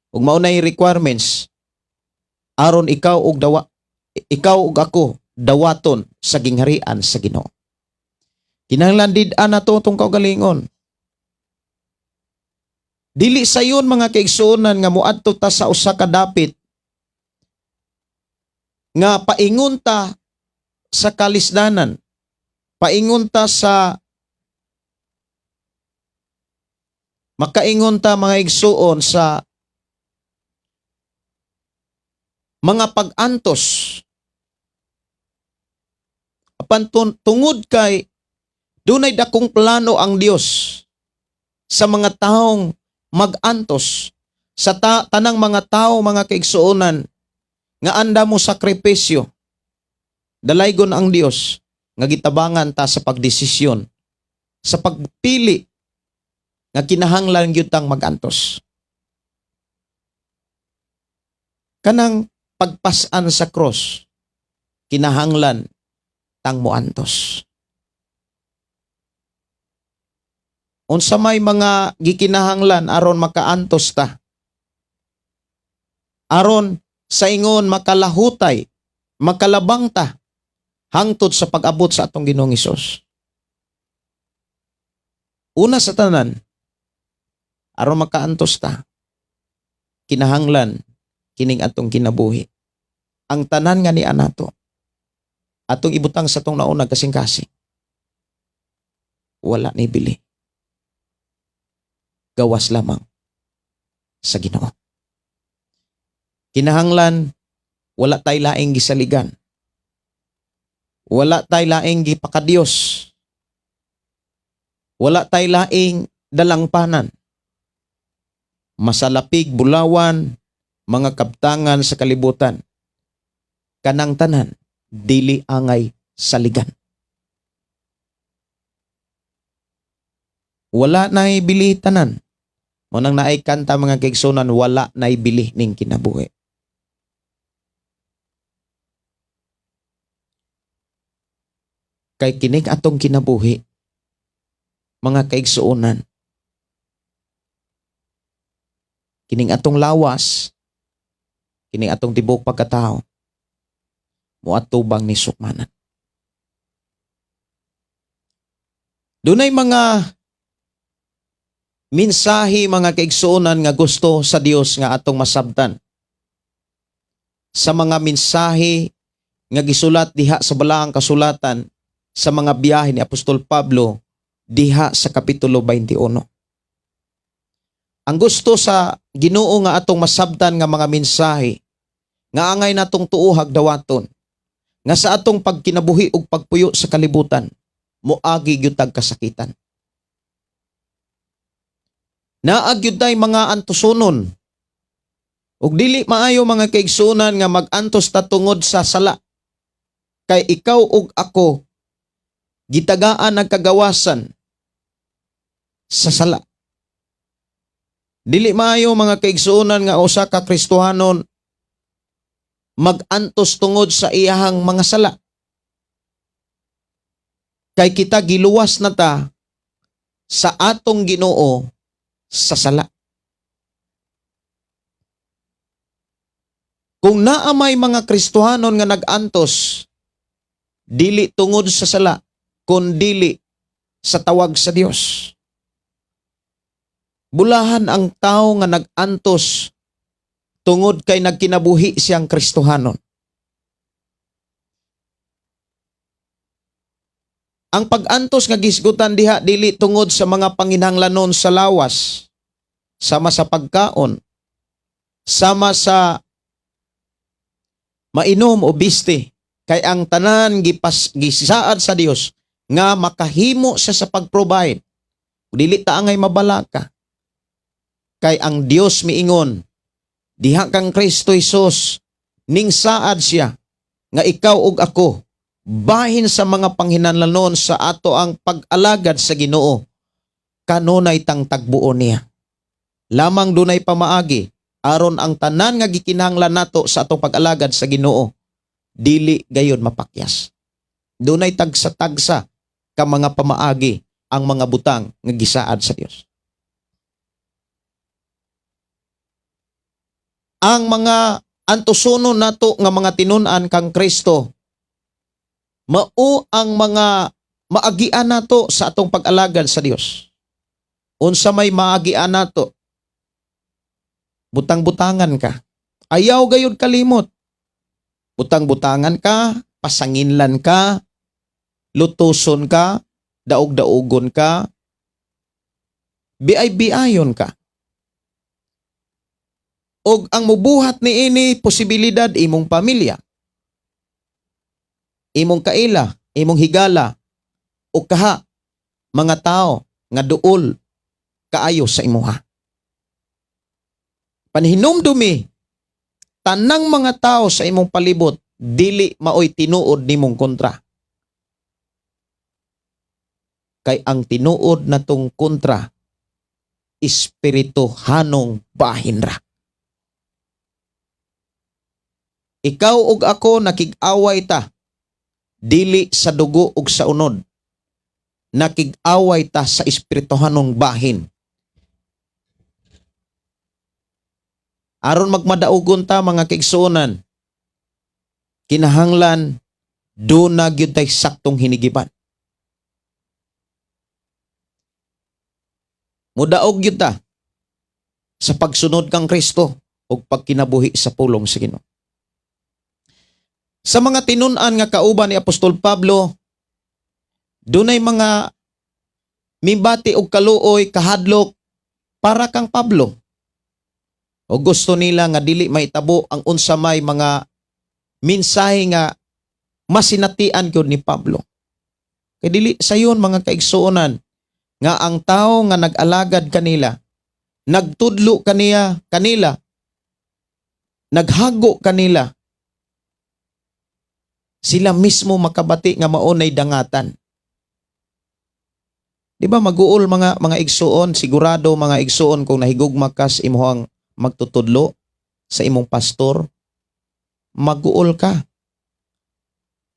Ug mao nay requirements aron ikaw ug ako dawaton sa gingharian sa Ginoo. Kinahanglan did-an nato tong kaugalingon. Dili sayon, mga kaigsuonan, nga moadto ta sa usa ka dapit nga paingon ta sa kalisdanan, paingon ta sa makaingon ta, mga igsuon, sa mga pag-antos. Apan tungod kay dunay dakong plano ang Dios sa mga taong mag-antos, sa tanang mga tao, mga kaigsuonan, nga anda mo sakripisyo, dalaygon ang Dios nga gitabangan ta sa pagdesisyon, sa pagpili nga kinahanglan gyud tang mag-antos. Kanang pagpasan sa cross, kinahanglan tang moantos. Unsa may mga gikinahanglan aron makaantos ta? Aron sa ingon makalahutay, makalabang ta hangtod sa pag-abot sa atong Ginoong Hesus. Una sa tanan, aron makaantos ta, kinahanglan kining atong kinabuhi, ang tanan nga ni anato, atong ibutang sa atong naunang kasing-kasing. Wala ni bili. Gawas lamang sa Ginoo. Kinahanglan wala tay laing gisaligan. Wala tay laing gipakadiyos. Wala tay laing dalangpanan. Masalapig, bulawan, mga kabtangan sa kalibutan. Kanang tanan, dili angay saligan. Wala na'y bili tanan. Mao nang naay kanta, mga kaigsunan, "Wala na'y bili ning kinabuhi." Kay kining atong kinabuhi, mga kaigsuonan, kining atong lawas, kining atong tibok pagkatao, moatubang ni sukmanan. Dunay mga mensahe, mga kaigsuonan, nga gusto sa Dios nga atong masabtan. Sa mga mensahe nga gisulat diha sa Balaang Kasulatan sa mga biyahe ni Apostol Pablo diha sa kapitulo 21. Ang gusto sa Ginoo nga atong masabtan nga mga mensahe nga angay natong tuohag dawaton nga sa atong pagkinabuhi ug pagpuyo sa kalibutan, moagi gyud tag kasakitan. Naa gyud tay mga antusonon. Ug dili maayo, mga kaigsuonan, nga mag-antos ta tungod sa sala. Kay ikaw ug ako gitagaan ng kagawasan sa sala. Dili maayo, mga kaigsuonan, nga usa ka Kristohanon mag-antos tungod sa iyahang mga sala. Kay kita giluwas na ta sa atong Ginoo sa sala. Kung naa may mga Kristohanon nga nag-antos, dili tungod sa sala, kundili sa tawag sa Dios. Bulahan ang tao nga nag-antos tungod kay nagkinabuhi siyang Kristohanon. Ang pag-antos nga gisgutan diha, dili tungod sa mga panginahanglanon sa lawas, sama sa pagkaon, sama sa mainom o biste, kay ang tanan gisaad sa Dios nga makahimo siya sa pag-provide. Dili ta angay mabalaka. Kay ang Dios miingon diha kang Kristo Hesus, ning saad siya nga ikaw ug ako, bahin sa mga panghinanlanon sa ato ang pag-alagad sa Ginoo, kanunay tang tagbuon niya. Lamang dunay pamaagi aron ang tanan nga gikinahanglan nato sa atong pag-alagad sa Ginoo dili gayud mapakyas. Dunay tagsa-tagsa ka mga pamaagi ang mga butang nga gisaad sa Dios. Ang mga antusonon nato nga mga tinun-an kang Kristo mao ang mga maagian nato sa atong pag-alagad sa Dios. Unsa may maagian nato? Butang-butangan ka. Ayaw gayud kalimot. Butang-butangan ka, pasanginlan ka, lutuson ka, daog-daugon ka, biay-biayon ka. Og ang mubuhat niini, posibilidad imong pamilya, imong kaila, imong higala, o kaha mga tao nga duol kaayo sa imuha. Panhinumdumi, tanang mga tao sa imong palibot dili maoy tinuod nimong kontra. Kay ang tinuod natong kontra, espirituhanong bahin ra. Ikaw ug ako, nakig-away ta dili sa dugo ug sa unod. Nakig-away ta sa espirituhanong bahin. Aron magmadaugon ta, mga kaigsuonan, kinahanglan duna gyud tay saktong hinigiban. Mudaog gyud ta sa pagsunod kang Kristo ug pagkinabuhi sa pulong sa Ginoo. Sa mga tinun-an nga kauban ni Apostol Pablo, dunay mga mibati og kaluoy, kahadlok para kang Pablo. O gusto nila nga dili mahitabo ang unsa may mga mensahe nga masinatian gyud ni Pablo. Kay dili sayon, mga kaigsuonan, nga ang tao nga nag-alagad kanila, nagtudlo kaniya kanila, naghago kanila, sila mismo makabati nga maunay dangatan. Di ba maguol, mga igsuon, sigurado, mga igsuon, kung nahigugma ka sa imuhang magtutudlo, sa imong pastor, maguol ka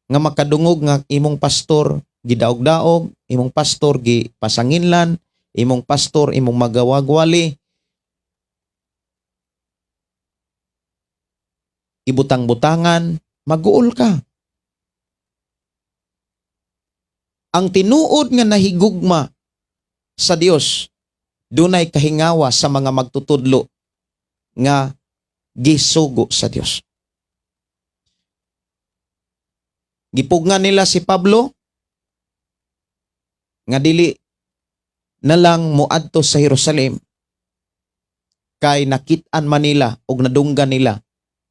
nga makadungog nga imong pastor gidaog-daog, imong pastor gipasanginlan, imong pastor imong magawagwali, ibutang-butangan, maguol ka. Ang tinuod nga nahigugma sa Dios, dunay kahingawa sa mga magtutudlo nga gisugo sa Dios. Gipugngan nila si Pablo nga dili na lang moadto sa Jerusalem kay nakit-an man nila og nadunggan nila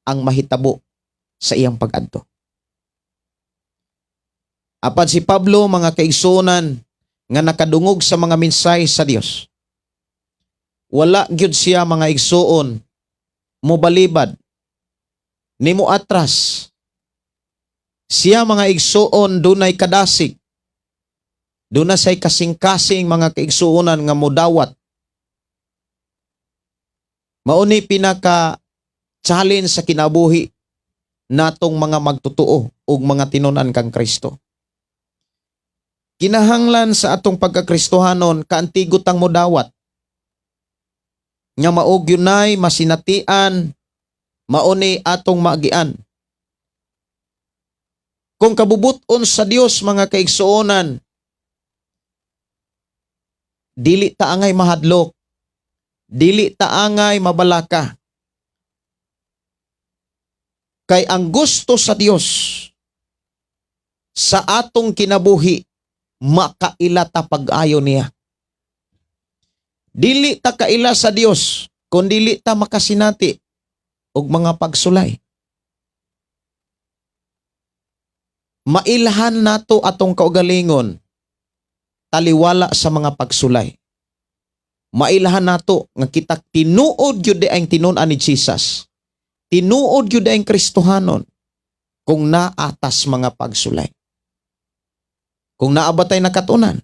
ang mahitabo sa iyang pag-adto. Apan si Pablo, mga kaigsuonan, nga nakadungog sa mga mensahe sa Dios, wala gyud siya, mga igsuon, mobalibad nimo atras. Siya, mga igsuon, dunay kadasig. Duna say kasing-kasing, mga kaigsuonan, nga modawat. Mao ni pinaka challenge sa kinabuhi natong mga magtotoo ug mga tinunan kang Kristo. Kinahanglan sa atong pagkakristohanon, kaantigo tang modawat. Nga mao gyunay masinatian, Mao ni atong maagian. Kung kabubuton sa Dios, mga kaigsuonan, dili ta angay mahadlok, dili ta angay mabalaka. Kay ang gusto sa Dios sa atong kinabuhi, makaila ta pag-ayo niya. Dili ta kaila sa Dios kung dili ta makasinati og mga pagsulay. Mailhan nato atong kaugalingon taliwala sa mga pagsulay. Mailhan nato nga kita tinuod gyud ang tinun-an ni Jesus. Tinuod gyud ang Kristohanon kung naatas mga pagsulay. Kung naa ba tay nakatunan,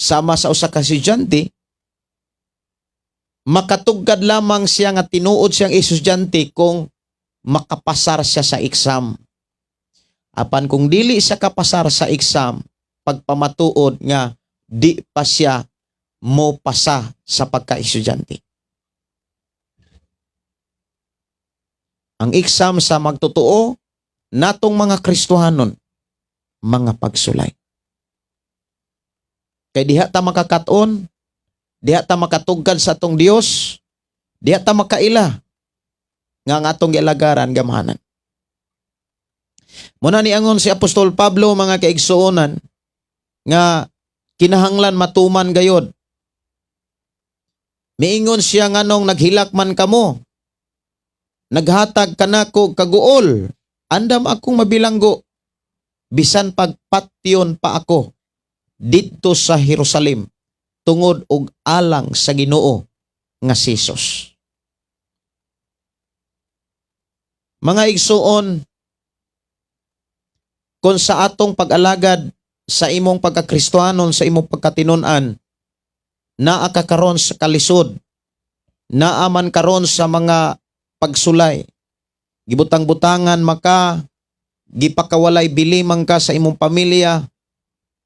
sama sa usa ka estudyante, makatugad lamang siya nga tinuod siyang estudyante kung makapasar siya sa exam. Apan kung dili siya kapasar sa exam, pagpamatuod nga di pa siya mo pasa sa pagka-estudyante. Ang exam sa magtotoo natong mga Kristohanon, mga pagsulay. Kay diha ta makakaton, diha ta makatugkad sa atong Dios, diha ta makaila nga ang atong gialagaran gamhanan. Muna ni angon si Apostol Pablo, mga kaigsuonan, nga kinahanglan matuman gayod. Miingon siya, "Nganong naghilak man kamo? Naghatag kanako kaguol. Andam akong mabilanggo. Bisan pagpatyon pa ako didto sa Jerusalem tungod og alang sa Ginoo nga si Jesus." Mga igsuon, kung sa atong pag-alagad sa imong pagkakristohanon, sa imong pagkatinunan, naa ka karon sa kalisod, naa man karon sa mga pagsulay, gibutang-butangan maka, gipakawalay bili man ka sa imong pamilya,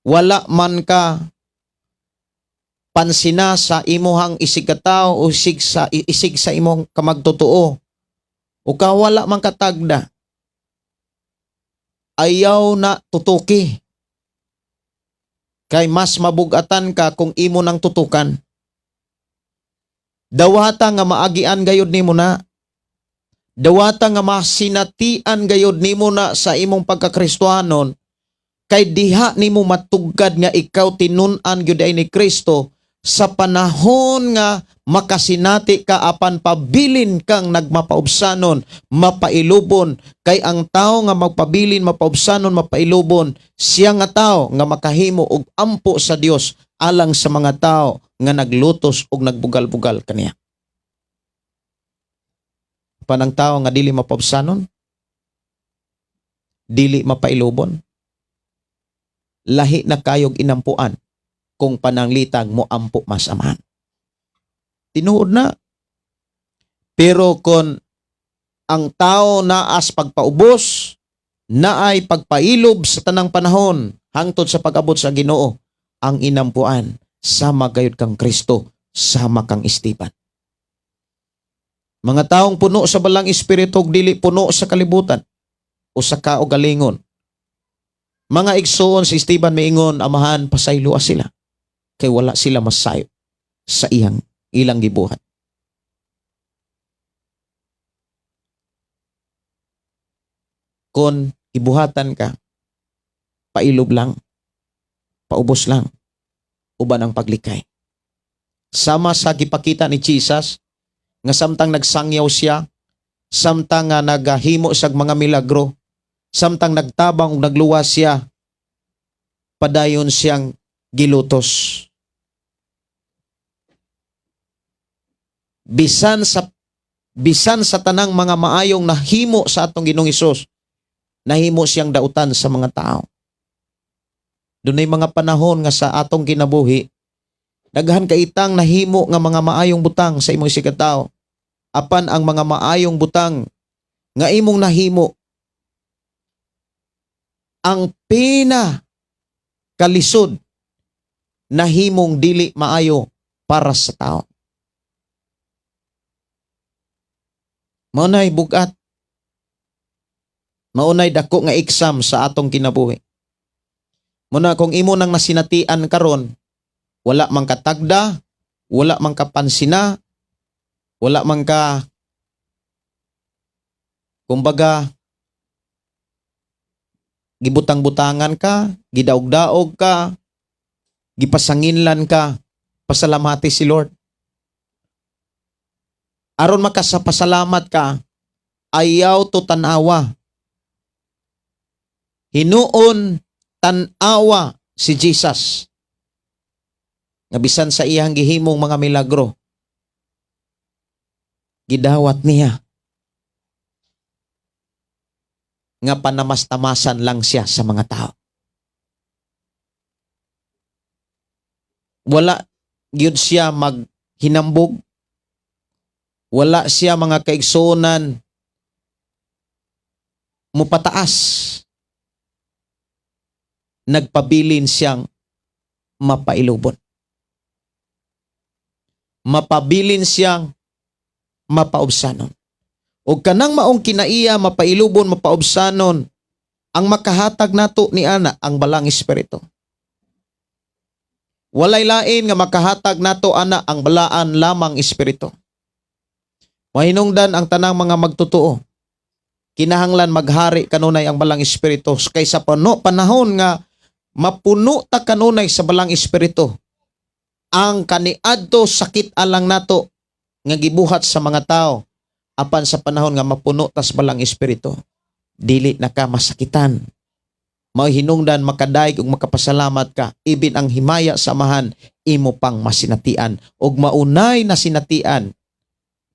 wala man ka pansina sa imuhang isigkatao o isig sa imong kamagtotoo, o ka wala man katagda, ayaw na tutuki. Kay mas mabugatan ka kung imo nang tutukan. Dawata nga maagian gayud nimo na. Dawata nga masinatian gayud nimo na sa imong pagkakristohanon, kay diha nimo matugad nga ikaw tinun-an gyud ay ni Kristo sa panahon nga makasinati ka apan pabilin kang nagmapaubsanon, mapailubon. Kay ang tao nga magpabilin mapaubsanon, mapailubon, siya nga tao nga makahimo og ampo sa Dios alang sa mga tao nga naglutos og nagbugal-bugal kaniya. Panang tao nga dili mapaubsanon, dili mapailubon, lahi na kayog inampuan kung pananglitang mo ampo mas Amahan. Tinuod na. Pero kung ang tao naas pagpaubos, naay pagpailob sa tanang panahon, hangtod sa pag-abot sa Ginoo, ang inampuan, sama gayud kang Kristo, sama kang Esteban. Mga taong puno sa Balaang Espiritu ug dili puno sa kalibutan o sa kaugalingon. Mga igsoon, si Esteban miingon, "Amahan, pasayloa sila. Kay wala sila masayop sa iyang ilang gibuhat." Kung ibuhatan ka, pailob lang, paubos lang, uban ang paglikay. Sama sa gipakita ni Jesus, nga samtang nagsangyaw siya, samtang nga nagahimo siyag mga milagro, samtang nagtabang ug nagluwas siya, padayon siyang gilutos. Bisan sa tanang mga maayong nahimo sa atong Ginoong Hesus, nahimo siyang dautan sa mga tao. Dunay mga panahon nga sa atong kinabuhi, daghan kaitang nahimo nga mga maayong butang sa imong isigkatao. Apan ang mga maayong butang nga imong nahimo, ang pina kalisod nahimong dili maayo para sa tao. Mao nay bugat. Mao nay dako nga exam sa atong kinabuhi. Muna kung imo nang nasinatian karon, wala man katagda, wala man kapansina, wala man ka, kumbaga, gibutang-butangan ka, gidaog-daog ka, gipasanginlan ka, pasalamati si Lord. Aron makasapasalamat ka, ayaw to tanawa. Hinuon tanawa si Jesus. Nga bisan sa iyang gihimong mga milagro, gidawat niya nga panamastamasan lang siya sa mga tao. Wala gyud siya maghinambog. Wala siya, mga kaigsuonan, mupataas. Nagpabilin siyang mapailubon. Mapabilin siyang mapaubsanon. O kanang maong kinaiya, mapailubon, mapaubsanon, ang makahatag nato ni ana ang Balang Espiritu. Walay lain nga makahatag nato ana, ang Balaan lamang Espiritu. Mahinungdan ang tanang mga magtotoo. Kinahanglan maghari kanunay ang Balang Espiritu kay sa panahon nga mapuno ta kanunay sa Balang Espiritu, ang kaniadto sakit alang nato nga gibuhat sa mga tao, apan sa panahon nga mapuno tas Balang Espiritu, dili na ka masakitan. Mao hinungdan makadayeg ug makapasalamat ka, ibin ang himaya sa Amahan imo pang masinatian, ug maunay nasinatian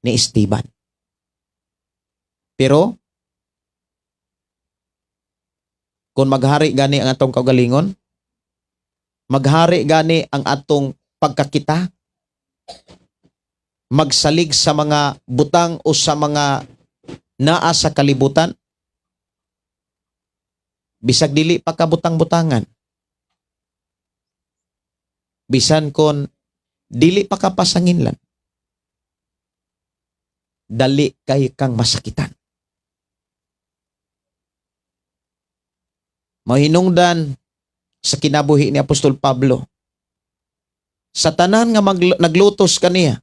ni Esteban. Pero kung maghari gani ang atong kaugalingon, maghari gani ang atong pagkakita, magsalig sa mga butang o sa mga naa sa kalibutan, bisag dili pa kabutang-butangan, bisan kon dili pa kapasanginlan, dali kay kang masakitan. Mahinungdan sa kinabuhi ni Apostol Pablo, sa tanan nga naglutos kaniya,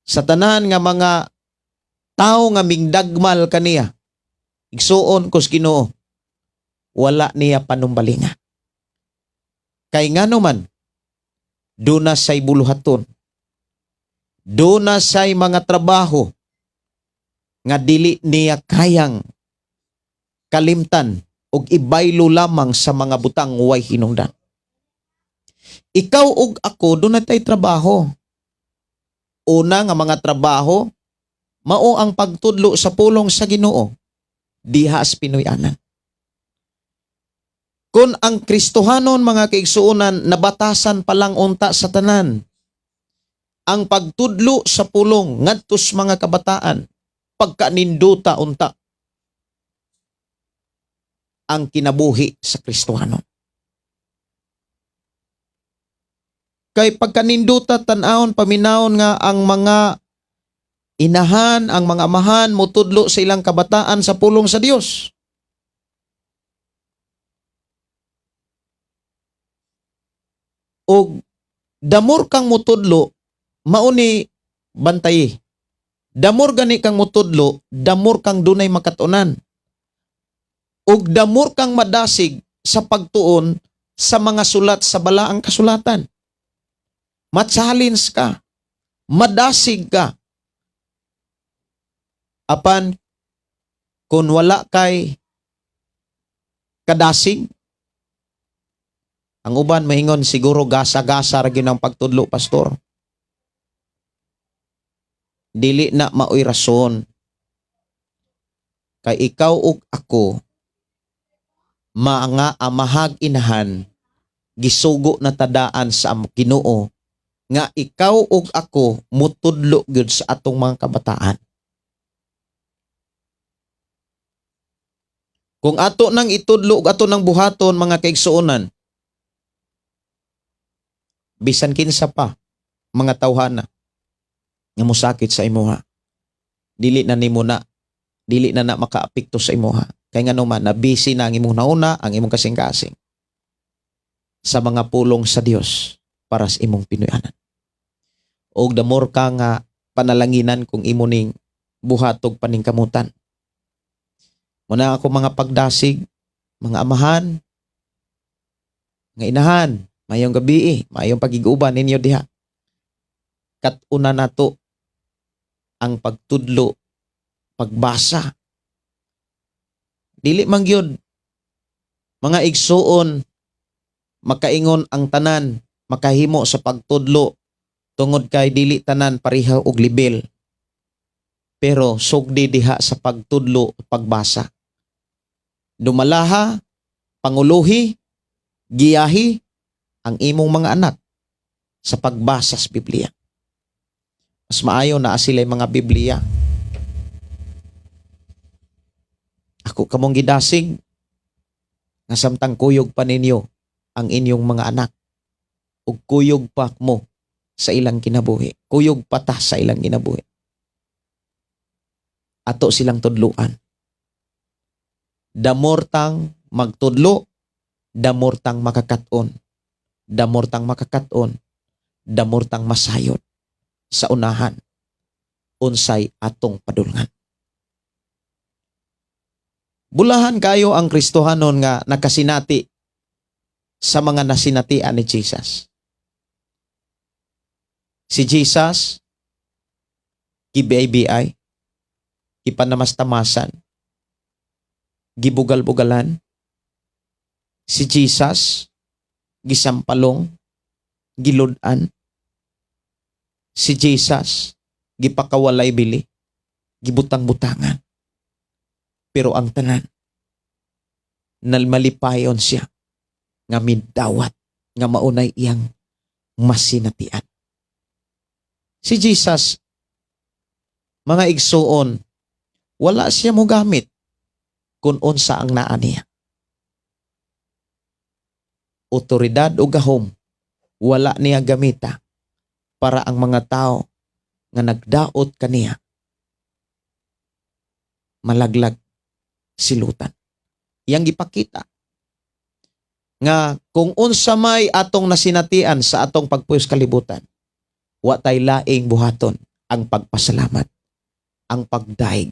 sa tanan nga mga tao nga mingdagmal kaniya, igsuon kos Ginoo, wala niya panumbalinga. Kay ngano man, duna say buluhaton, duna say mga trabaho nga dili niya kayang kalimtan og ibaylo lamang sa mga butang way hinungdan. Ikaw ug ako, duna tay trabaho. Una nga mga trabaho mao ang pagtudlo sa pulong sa Ginoo diha sa Pinoy-anan. Kung ang Kristohanon, mga kaigsuonan, nabatasan pa lang unta sa tanan ang pagtudlo sa pulong ngadto sa mga kabataan, pagkaninduta unta ang kinabuhi sa Kristohanon. Kay pagkaninduta, tan-awon, paminawon nga ang mga inahan, ang mga amahan mutudlo sa ilang kabataan sa pulong sa Dios. Og damor kang mutudlo, mauni bantayi. Damor gani kang mutudlo, damor kang dunay makatunan. Og damor kang madasig sa pagtuon sa mga sulat sa Balaang Kasulatan. Ma-challenge ka, madasig ka. Apan kung wala kay kadasig, ang uban maingon siguro gasa-gasa ra gyud ang pagtudlo, pastor. Dili na maoy rason. Kay ikaw ug ako, mga amahag inahan, gisugo na tadaan sa Ginoo nga ikaw ug ako mutudlo gyud sa atong mga kabataan. Kung ato nang itudlo ug ato nang buhaton, mga kaigsuonan, bisan kinsa pa mga tawhana nga mosakit sa imuha, dili na nimo na Dili na na makaapekto sa imuha. Kay ngano man, na busy na ang imong nauna, ang imong kasing-kasing sa mga pulong sa Dios para sa imong Pinoyanan. Og the more ka nga panalanginan kung imo ning buhatog paningkamutan. Muna ako mga pagdasig, mga amahan, mga inahan, mayong gabi, mayong pagiguban ninyo diha. Kat-una nato ang pagtudlo, pagbasa. Dili man gyud, mga igsuon, makaingon ang tanan makahimo sa pagtudlo tungod kay dili tanan pareha og level. Pero sugdi diha sa pagtudlo, pagbasa. Dumalaha, panguluhi, giyahi ang imong mga anak sa pagbasa sa Biblia. Mas maayo na sila mga Biblia. Ako kamong gidasig nga samtang kuyog pa ninyo ang inyong mga anak ug kuyog pa mo sa ilang kinabuhi. Kuyog pa ta sa ilang kinabuhi. Ato silang tudluan. Damor tang magtudlo, damor tang makakaton. Damor tang makakaton, damor tang masayod sa unahan unsay atong padulngan. Bulahan kayo ang Kristohanon nga nakasinati sa mga nasinatian ni Jesus. Si Jesus, gibi-bi, gipanamastamasan, gibugal-bugalan. Si Jesus, gisampalong, giludan. Si Jesus, gipakawalay bili, gibutang-butangan. Pero ang tanan, nalmalipayon siya nga midawat, nga maunay iyang masinatian. Si Jesus, mga igsuon, wala siya mo gamit kung unsa ang naa niya. Otoridad o gahom, wala niya gamita para ang mga tao nga nagdaot kaniya malaglag silutan. Yang gipakita nga kung unsa may atong nasinatian sa atong pagpuyos kalibutan, wa tay laing buhaton ang pagpasalamat, ang pagdaig.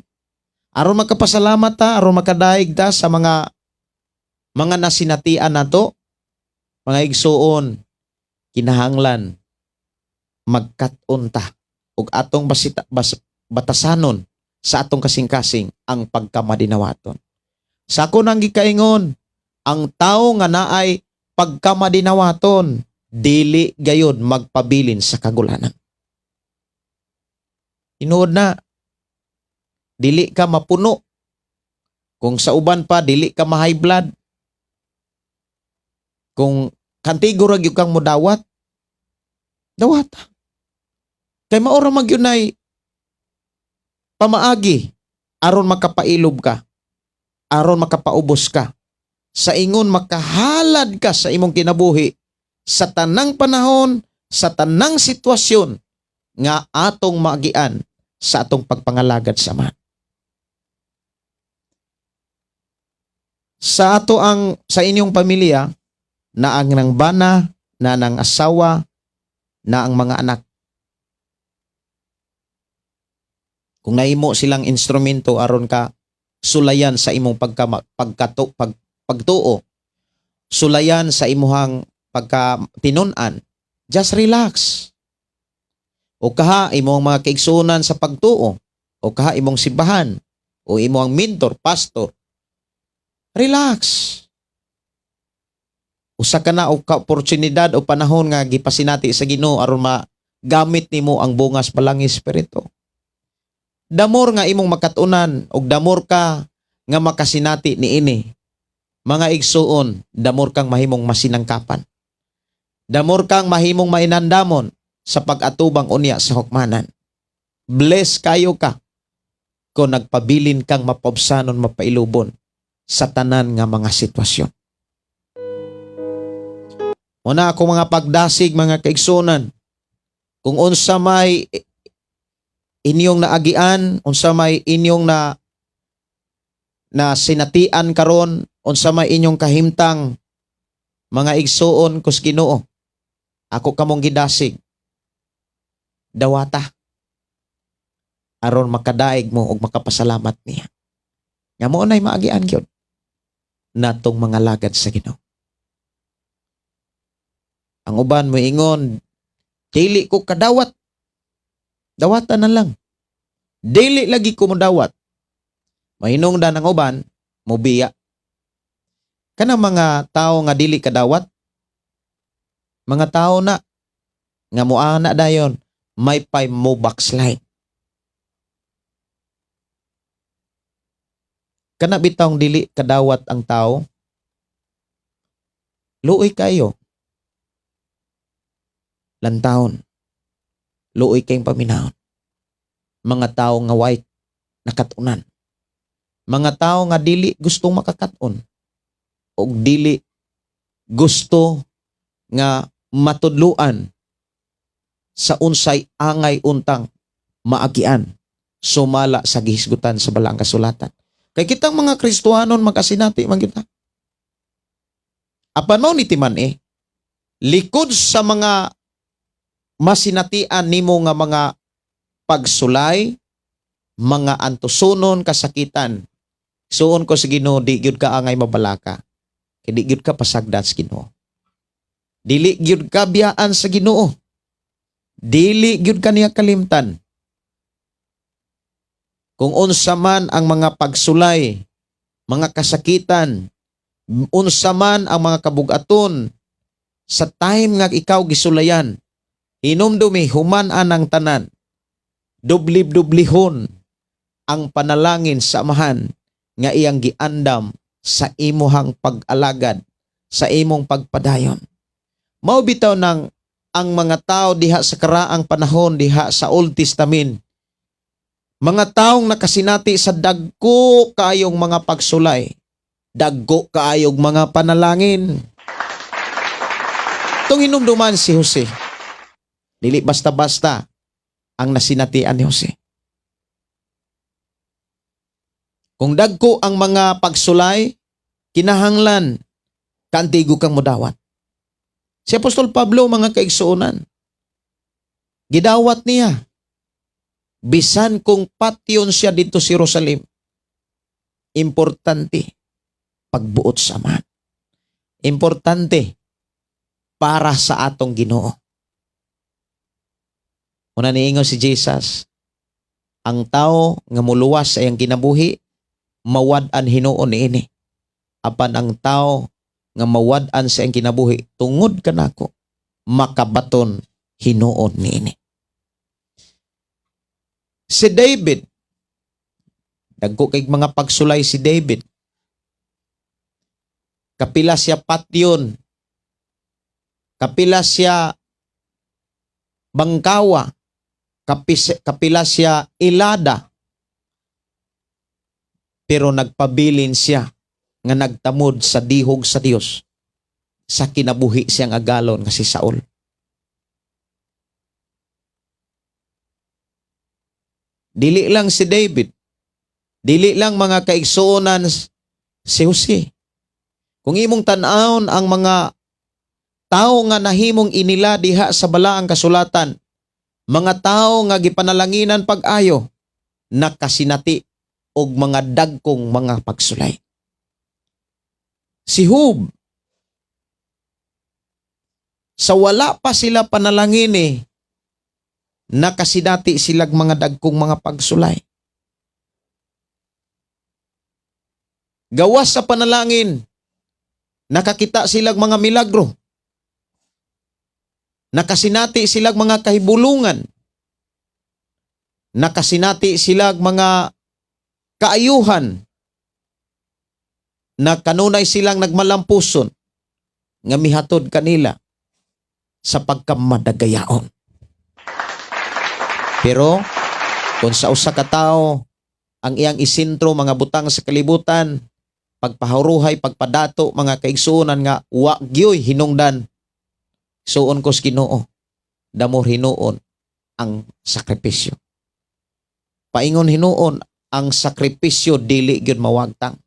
Aron makapasalamat ta, aron makadaig ta sa mga nasinatian nato, mga igsuon, kinahanglan magkat-on ta ug atong batasanon sa atong kasing-kasing ang pagkamadinawaton. Sa ako nang gikaingon, ang tao nga naay pagkamadinawaton, dili gayon magpabilin sa kagulanan. Tinuod na, dili ka mapuno. Kung sa uban pa, dili ka ma-high blood. Kung kantigo ra gyud kang mudawat, dawat. Kay mao ra man gyud nay pamaagi aron makapailob ka, aron makapaubos ka, sa ingon makahalad ka sa imong kinabuhi sa tanang panahon, sa tanang sitwasyon nga atong maagian sa atong pagpangalagad sa Amahan. Sa ato ang sa inyong pamilya na ang nang bana, na nang asawa, na ang mga anak. Kung naimo silang instrumento aron ka sulayan sa imong pagtuo, sulayan sa imuhang pagka tinun-an, just relax. O kaha imong mga kaigsuonan sa pagtuo, o kaha imong simbahan, o imong mentor, pastor, relax. Usa ka na og ka oportunidad o panahon nga gipasinati sa Ginoo aron magamit nimo ang bungas palang espiritu. Damor nga imong makatunan og damor ka nga makasinati niini. Mga igsuon, damor kang mahimong masinangkapan. Damor kang mahimong mainandamon sa pag-atubang unya sa hukmanan. Bless kayo ka kung nagpabilin kang mapobsanon, mapailubon sa tanan nga mga sitwasyon. Muna ako mga pagdasig, mga kaigsunan, kung unsa may inyong naagian, unsa may inyong na na sinatian karon, unsa may inyong kahimtang, mga igsuon kus Ginoo? Ako kamong gidasig. Dawata. Aron makadaig mo og makapasalamat niya. Nga mao nay maagian gyud natong mga lagad sa Ginoo. Ang uban mo ingon, "Dili ko kadawat." Dawatan na lang. "Dili lagi ko modawat." Mahinungdan ang uban, mobiya. Kana mga tao nga dili kadawat, mga tao na nga muana dayon, may pay mo backslide. Kana bitawng dili kadawat ang tao, luoy kayo. Lantawon. Luoy kayong paminahon. Mga tao nga way nakatunan. Mga tao nga dili gustong makakaton og dili gusto nga matudluan sa unsay angay untang maagian sumala sa gihisgutan sa balaang kasulatan. Kay kitang mga Kristohanon, makasinati man kita. Apan mao ni timan eh, likod sa mga masinatian nimo nga mga pagsulay, mga antusonon, kasakitan, suon ko sa Ginoo, di gyud ka angay mabalaka. Kay di gyud ka pasagdan sa Ginoo. Dili gyud ka biyaan sa Ginoo. Dili gyud ka niya kalimtan. Kung unsa man ang mga pagsulay, mga kasakitan, unsa man ang mga kabugaton sa time nga ikaw gisulayan, hinumdumi, human anang tanan, dubli-dublihon ang panalangin sa Amahan nga iyang giandam sa imuhang pag-alagad, sa imong pagpadayon. Mao bitaw nang ang mga tao diha sa karaang panahon, diha sa Old Testament, mga taong nakasinati sa dagko kaayong mga pagsulay, dagko kaayong mga panalangin. Itong hinumduman si Jose, dili basta-basta ang nasinatian ni Jose. Kung dagko ang mga pagsulay, kinahanglan kantigo kang mudawat. Si Apostol Pablo, mga kaigsuonan, gidawat niya bisan kung patyon siya dito sa Jerusalem. Importante pagbuot sa Amahan. Importante para sa atong Ginoo. Una niingon si Jesus, ang tao nga muluwas sa iyang kinabuhi, mawad-an hinuon niini. Apan ang tao nga mawad-an sa iyang kinabuhi tungod kanako, makabaton hinuon niini. Si David, dagko kay mga pagsulay si David. Kapila siya patyon. Kapila siya bangkawa. Kapila siya ilada. Pero nagpabilin siya nga nagtamod sa dihog sa Dios sa kinabuhi siyang agalon nga si Saul. Dili lang si David. Dili lang, mga kaigsuonan, si Jose. Kung imong tan-awon ang mga tao nga nahimong inila diha sa balaang kasulatan, mga tao nga gipanalanginan pag-ayo, nakasinati og mga dagkong mga pagsulay. Si Job, sa wala pa sila panalangini, nakasinati silag mga dagkong mga pagsulay. Gawas sa panalangin, nakakita silag mga milagro. Nakasinati silag mga kahibulungan. Nakasinati silag mga kaayuhan na kanunay silang nagmalampuson nga mihatod kanila sa pagkamadagayaon. Pero kung sa usa ka tawo ang iyang isentro mga butang sa kalibutan, pagpaharuhay, pagpadato, mga kaigsuonan, nga wa gyoy hinungdan, suon ko sa Ginoo, damor hinuon ang sakripisyo. Paingon hinuon Ang sakripisyo dili gyud mawagtang.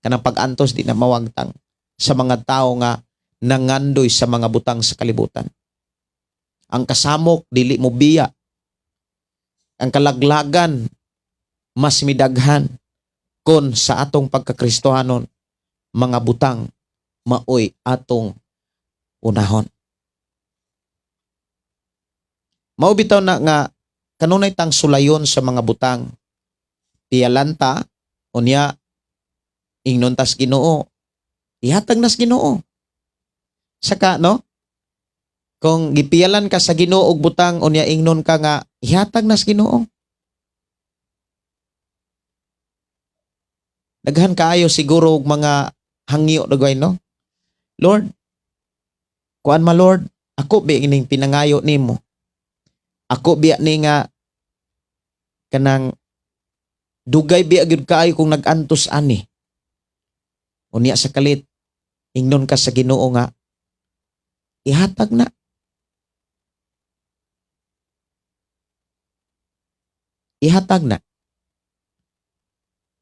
Kanang pag-antos di na mawagtang sa mga tao nga nangandoy sa mga butang sa kalibutan. Ang kasamok dili mo biya. Ang kalaglagan mas midaghan kon sa atong pagkakristohanon mga butang maoy atong unahon. Mao bitaw na nga kanunay tang sulayon sa mga butang. Piyalanta unya ingnon tas Ginoo, ihatag nas Ginoo. Saka no, kung gipiyalan ka sa Ginoo og butang unya ingnon ka nga ihatag nas Ginoo. Daghan kaayo siguro og mga hangyo dagway, no? Lord, kuan ma Lord, ako bi ining pinangayo nimo. Ako biya ni nga kanang dugay biya gyud kaayo kung nag-antos ani. Unya sa kalit ingnon ka sa Ginoo nga ihatag na. Ihatag na.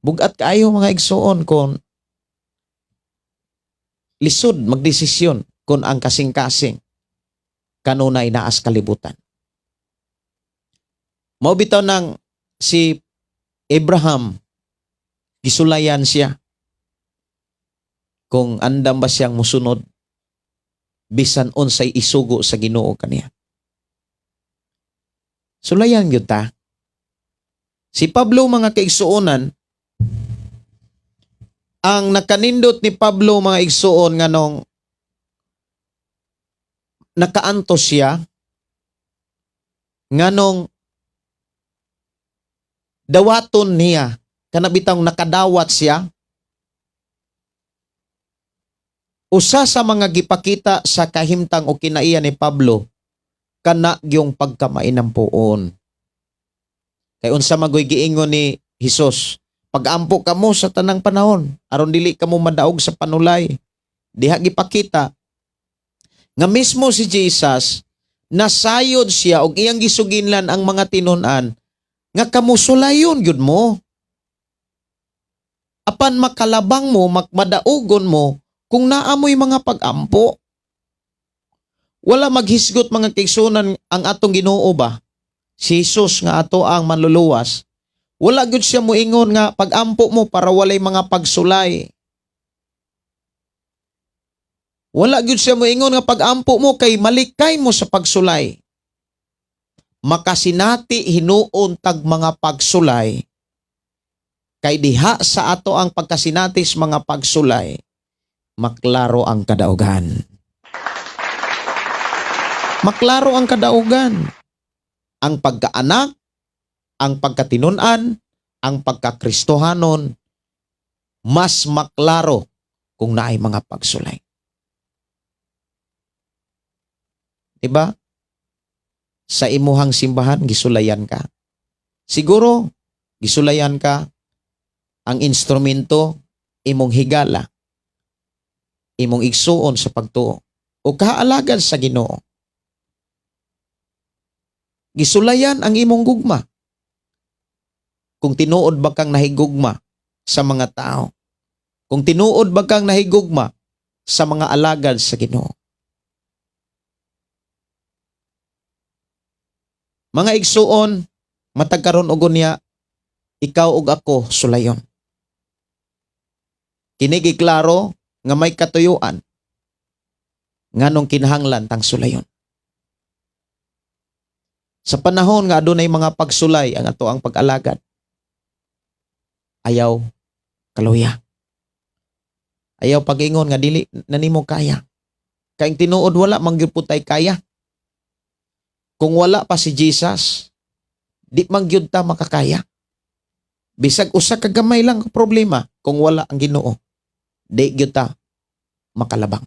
Bugat kaayo, mga igsuon, kon lisod magdesisyon kung ang kasing-kasing kanunay naas kalibutan. Mao bitaw nang si Abraham gisulayan siya kung andam ba siyang musunod bisan unsay isugo sa Ginoo kaniya. Sulayan gyud ta. Si Pablo, mga kaigsuonan, ang nakanindot ni Pablo, mga igsuon, nganong nakaantos siya, nganong dawaton niya, kana bitang nakadawat siya, usa sa mga gipakita sa kahimtang o kinaiya ni Pablo kana gyung pagkamainampuon. Kay unsa magoy giingon ni Hesus? Pagampo kamo sa tanang panahon aron dili kamo madaog sa panulay. Diha gipakita nga mismo si Jesus nasayod siya og iyang gisuginlan ang mga tinun-an nga kamusulayon gyud mo. Apan makalabang mo, makmadaugon mo kung naa moy mga pag-ampo. Wala maghisgot, mga kaigsuonan, ang atong Ginoo ba? Si Jesus nga ato ang manluluwas. Wala gyud siya moingon nga pag-ampo mo para walay mga pagsulay. Wala gyud siya moingon nga pag-ampo mo kay malikay mo sa pagsulay. Makasinati hinuon tag mga pagsulay. Kay diha sa ato ang pagkasinatis mga pagsulay, maklaro ang kadaugan. Maklaro ang kadaugan. Ang pagkaanak, ang pagkatinunan, ang pagkakristohanon, mas maklaro kung naay mga pagsulay. Diba? Sa imuhang simbahan, gisulayan ka. Siguro, gisulayan ka ang instrumento, imong higala, imong igsuon sa pagtuo, o kaalagan sa Ginoo. Gisulayan ang imong gugma. Kung tinuod ba kang nahigugma sa mga tao. Kung tinuod ba kang nahigugma sa mga alagad sa Ginoo. Mga igsuon, matag karon og unya, ikaw ug ako sulayon. Kini giklaro nga may katuyuan nganong kinahanglan tang sulayon. Sa panahon nga adunay mga pagsulay ang ato ang pag-alagad, ayaw kaluya. Ayaw pag-ingon nga dili na nimo kaya. Kay tinuod wala man gyud pud tay kaya. Kung wala pa si Jesus, di man gyud ta makakaya. Bisag usa ka gamay lang ka problema, kung wala ang Ginoo, di gyud ta makalabang.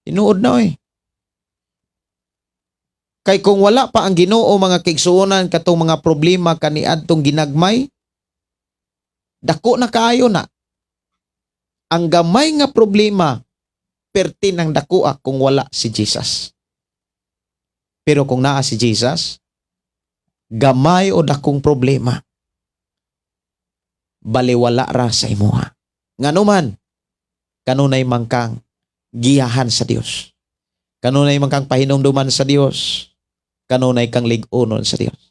Tinuod na oy. Kay kung wala pa ang Ginoo, mga kaigsuonan, katong mga problema kaniadtong ginagmay, dako na kaayo na. Ang gamay nga problema perti ng dakoa kung wala si Jesus. Pero kung naa si Jesus, gamay o dakong problema, Baliwala ra sa imuha. Nganuman, kanunay man kang giyahan sa Dios. Kanunay man kang pahinumduman sa Dios. Kanunay kang lig-unon sa Dios.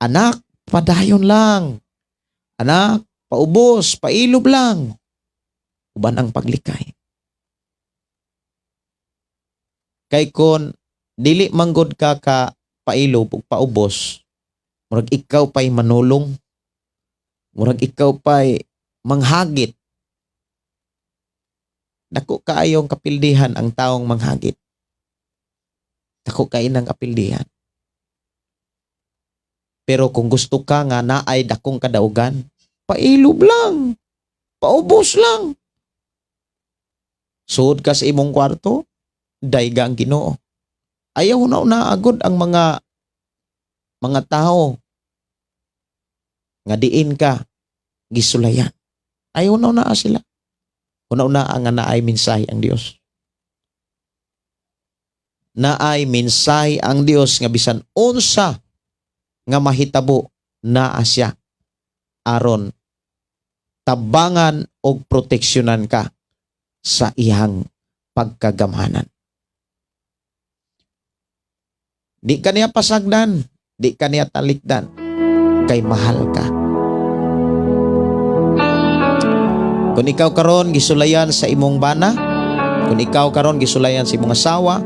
Anak, padayon lang. Anak, paubos, pailob lang. Uban ang paglikay. Kay kon dili manggod ka ka pailob ug paubos, murag ikaw pa'y manulong, murag ikaw pa'y manghagit. Dako kaayong kapildihan ang taong manghagit. Dako kay nang kapildihan. Pero kung gusto ka nga naay dakong kadaugan, pailob lang, paubos lang. Suod ka sa imong kwarto, dayga ang Ginoo. Ayaw na una agod ang mga tao nga diin ka gisulayan. Ayaw na una sila. Una-una nga naay mensahe ang Dios. Naay mensahe ang Dios nga bisan unsa nga mahitabo, naa siya aron tabangan og proteksyonan ka sa iyang pagkagamhanan. Di ka niya pasagdan, di ka niya talikdan, kay mahal ka. Kung ikaw karon gisulayan sa imong bana, kung ikaw karon gisulayan sa imong asawa,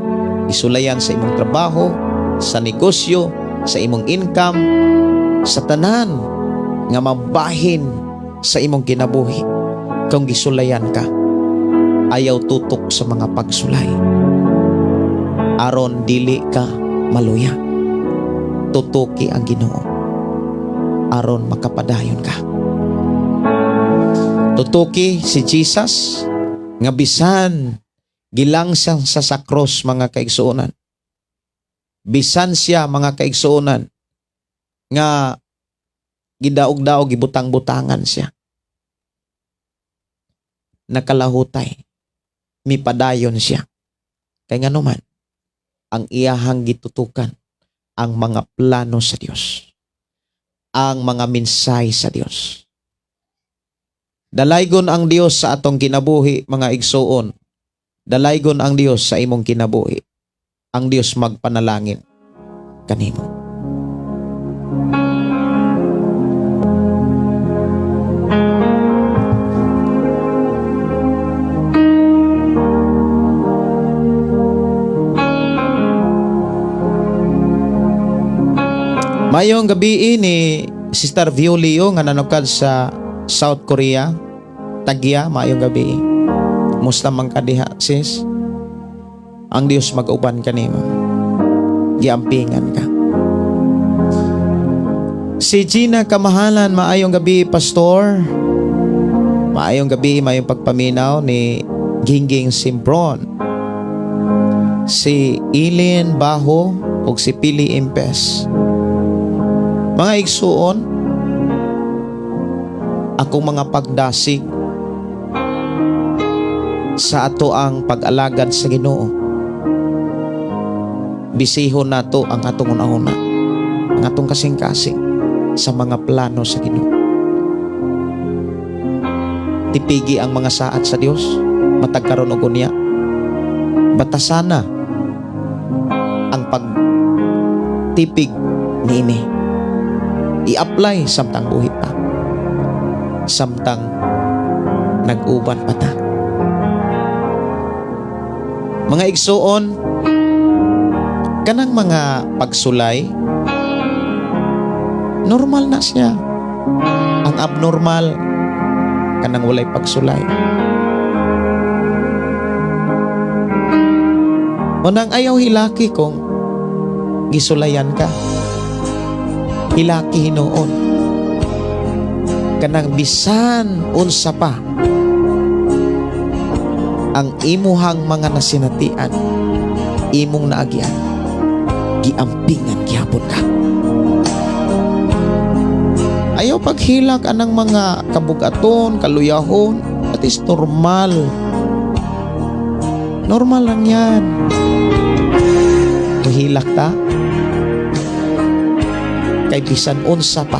gisulayan sa imong trabaho, sa negosyo, sa imong income, sa tanan nga mabahin sa imong kinabuhi, kung gisulayan ka, ayaw tutok sa mga pagsulay. Aron dili ka maluya. Tutuki ang Ginoo aron makapadayon ka. Tutuki si Jesus nga bisan gilangsang sa cross, mga kaigsuonan. Bisan siya, mga kaigsuonan, nga gidaog-daog, gibutang-butangan siya. Nakalahutay, mipadayon siya. Kay nganuman, ang iyahang gitutukan ang mga plano sa Dios. Ang mga mensahe sa Dios. Dalaygon ang Dios sa atong kinabuhi, mga igsuon. Dalaygon ang Dios sa imong kinabuhi. Ang Dios magpanalangin kanimo. Mayong gabi ni Sister Violio nga nanukad sa South Korea. Tagya, maayong gabi. Musta man ka diha, sis? Ang Dios mag-uban kanimo. Giampingan ka. Si Gina Kamahalan, maayong gabi, Pastor. Maayong gabi, maayong pagpaminaw ni Gingging Simpron. Si Ilin Baho ug si Pili Impes. Mga igsuon, akong mga pagdasig sa ato ang pag-alagad sa Ginoo. Bisihon nato ang atong una-una, ang atong kasing-kasing sa mga plano sa Ginoo. Tipigi ang mga saad sa Dios, matag karon og unya. Batasana ang pagtipig niini. I-apply samtang buhi pa, samtang nag-uban pa ta. Mga igsuon, kanang mga pagsulay, normal na siya. Ang abnormal, kanang walay pagsulay. Unang ayaw hilaki kung gisulayan ka. Hilaki hinuon. Kanang bisan unsa pa ang imuhang mga nasinatian, imong naagian, giampingan gihapon ka. Ayaw paghilak anang mga kabugaton, kaluyahon, at is normal. Normal lang yan. Mahilak ta. Kay bisan unsa pa,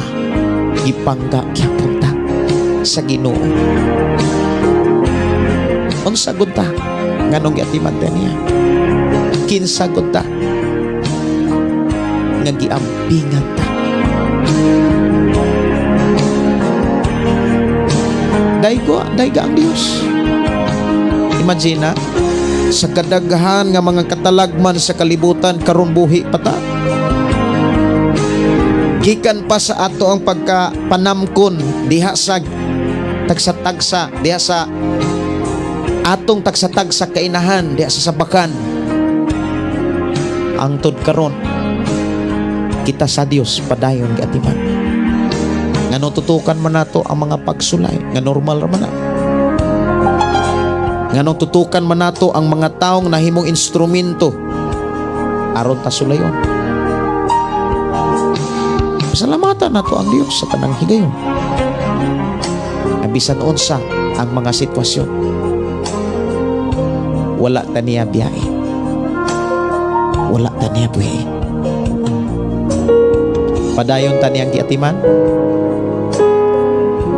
gipangga gyapon ta. Sa Ginoo. Unsa gud ta nganong giatiman ta niya? Kinsa gud ta nga giampingan ta? Daygo, dayga ang Dios. Imagine na, sa kadaghan nga mga katalagman sa kalibutan, karon buhi pa ta. Gikan pa sa ato ang pagka panamkon diha sa tagsa-tagsa, diha sa atong tagsa-tagsa kainahan, diha sa sabakan. Angtod karon kita sa Dios padayon giatiman. Ngano tutukan man nato ang mga pagsulay nga normal ra man na? Nganong tutukan man nato ang mga taong nahimong instrumento aron ta sulayon? Pasalamatan nato ang Dios sa tanang higayon. Bisan unsa ang mga sitwasyon, wala ta niya biyahe. Wala ta niya buhi. Padayon ta niyang giatiman.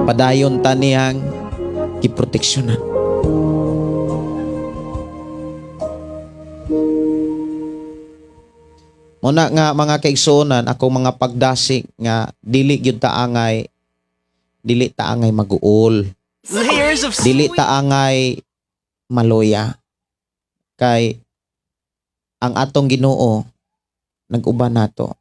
Padayon ta niyang giproteksyonan. Muna nga mga kaigsuonan, akong mga pagdasig nga dili gyud ta angay, dili ta angay maguol. Layers of Dili ta angay maloya. Kay ang atong Ginoo nag-uban nato.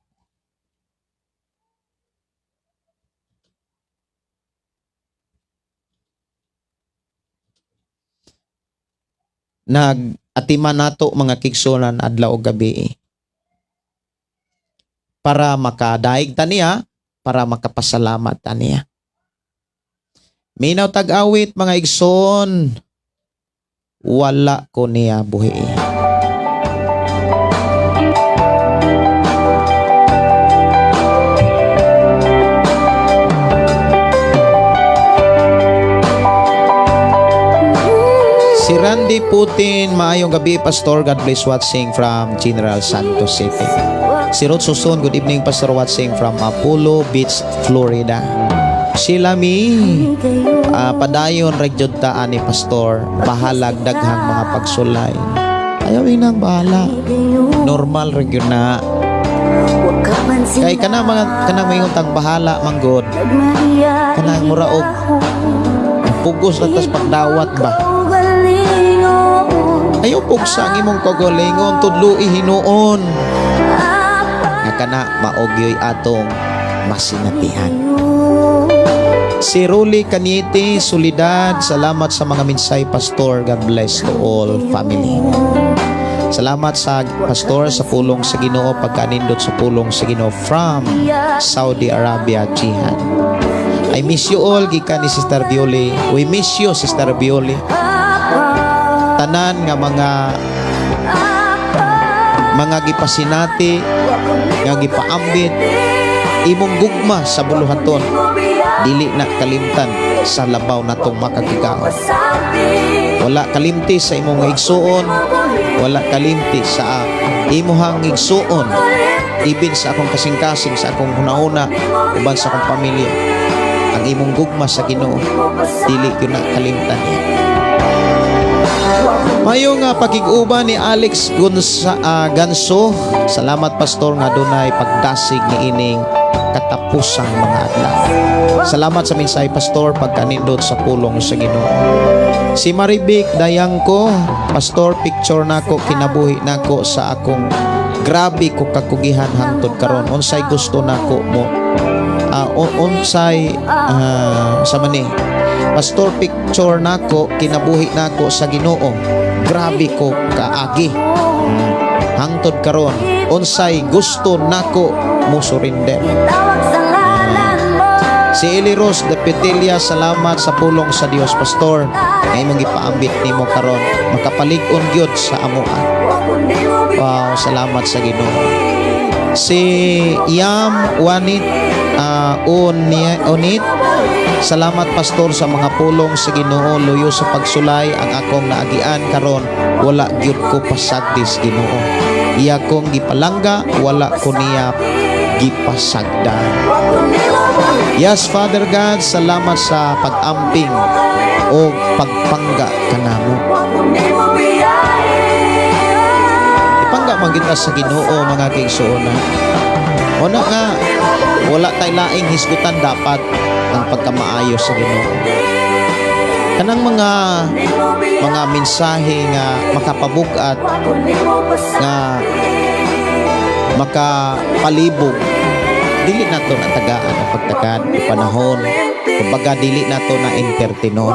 Nag-atiman nato, mga kaigsuonan, adlaw og gabi para makadaig ta niya, para makapasalamat ta niya. Minaw tag-awit, mga igsoon, wala ko niya buhi. Si Randy Putin, maayong gabi, Pastor. God bless, watching from General Santos City. Si Ruth Susun, good evening, Pastor, watching from Apollo Beach, Florida. Sheila Mi, padayon ra jud ta ani, Pastor, bahalag daghang mga pagsulay. Ayaw inang bahala. Normal ra gyud na. Kay kana mga kanang maingon tang bahala manggod. Kanang mura og pugos na tas pagdawat ba. Ayaw pugsa ang imong kagalingon, tudloi hinuon. Nga kana maogyoy atong masinatihan. Si Ruli Caniete, Solidad, salamat sa mga minsay, Pastor. God bless to all family. Salamat sa Pastor sa pulong sa Ginoo, pagkanindot sa pulong sa Ginoo from Saudi Arabia, Jihan. I miss you all, gikan ni Sister Violi. We miss you, Sister Violi. Tanan nga mga gipasinati, nga gipaambit, imong gugma sa buluhaton, dili na kalimtan sa labaw natong makagagahom. Wala kalimti sa imong igsuon, wala kalimti sa imuhang igsuon, ibin sa akong kasing-kasing, sa akong hunahuna, uban sa akong pamilya. Ang imong gugma sa Ginoo, dili gyud na kalimtan niya. Mayo nga pakig-uban ni Alex Ganso. Salamat, Pastor, nga dunay pagdasig ni ining katapusang mga adlaw. Salamat sa mensahe, Pastor, pagkanindot sa pulong sa Ginoo. Si Marivic Dayangko, Pastor, picture nako kinabuhi nako sa akong grabe ko kakugihan hangtod karon. Unsay gusto nako mo? Unsay sa mani? Pastor, picture nako kinabuhi nako sa Ginoo. Grabe ko kaagi. Hangtod karon, unsay gusto nako mo surrender. Si Eli Rose de Petilia, salamat sa pulong sa Dios, Pastor. Nga imong gipaambit nimo karon, makapalig-on gyud sa amoa. Wow, salamat sa Ginoo. Si Yam Wanit Onit, salamat, Pastor, sa mga pulong sa Ginoo, luyo sa pagsulay ang akong naagian karon, wala gyud ko pasagdi sa Ginoo. Iya kong gipalangga, wala ko niya Gipasagdan. Yes, Father God, salamat sa pag-amping o pagpangga kanamo. Ipangga man kita sa Ginoo, mga kaigsuonan. Una nga wala tay laing hisgutan dapat ang pagkamaayo sa Ginoo. Kanang mga mensahe nga makapabug-at, nga makapalibog, dili nato na tagaan ang pagtakad o panahon. Kumbaga, dili nato na entertainon.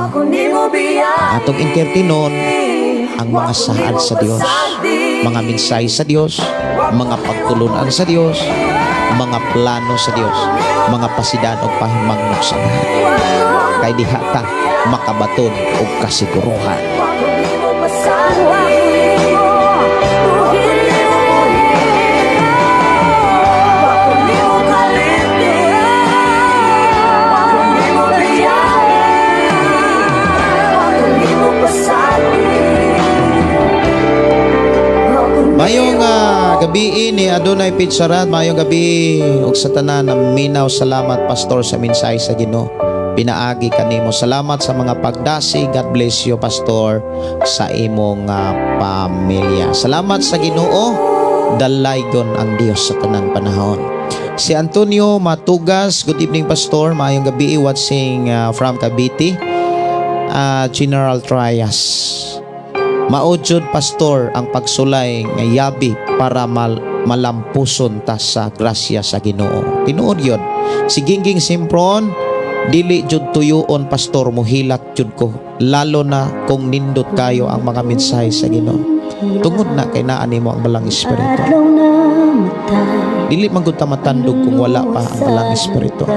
Atong entertainon ang mga saad sa Dios, mga mensahe sa Dios, mga pagtulunan sa Dios, mga plano sa Dios, mga pasidan o pahimangnok sa lahat, kay diha ta makabaton og kasiguruhan. Mayong gabi ni Adonay Pizzarat, mayong gabi ug sa tanan na minaw. Salamat, Pastor, sa mensahe sa Ginoo. Pinaagi kanimo. Salamat sa mga pagdasi. God bless you, Pastor, sa imong pamilya. Salamat sa Ginoo. Dalaygon ang Dios sa tanang panahon. Si Antonio Matugas, good evening, Pastor. Mayong gabi, watching from Cavite. General Trias. Mao jud, Pastor, ang pagsulay nga yabi para malampuson ta sa grasya sa Ginoo. Tinuod yun. Si Gingging Simpron, dili jud tuyuon, Pastor, muhilak jud ko. Lalo na kung nindot kayo ang mga mensahe sa Ginoo. Tungod na kay naa nimo ang Balang Espiritu. Dili man gud ta matandog kung wala pa ang Balang Espiritu.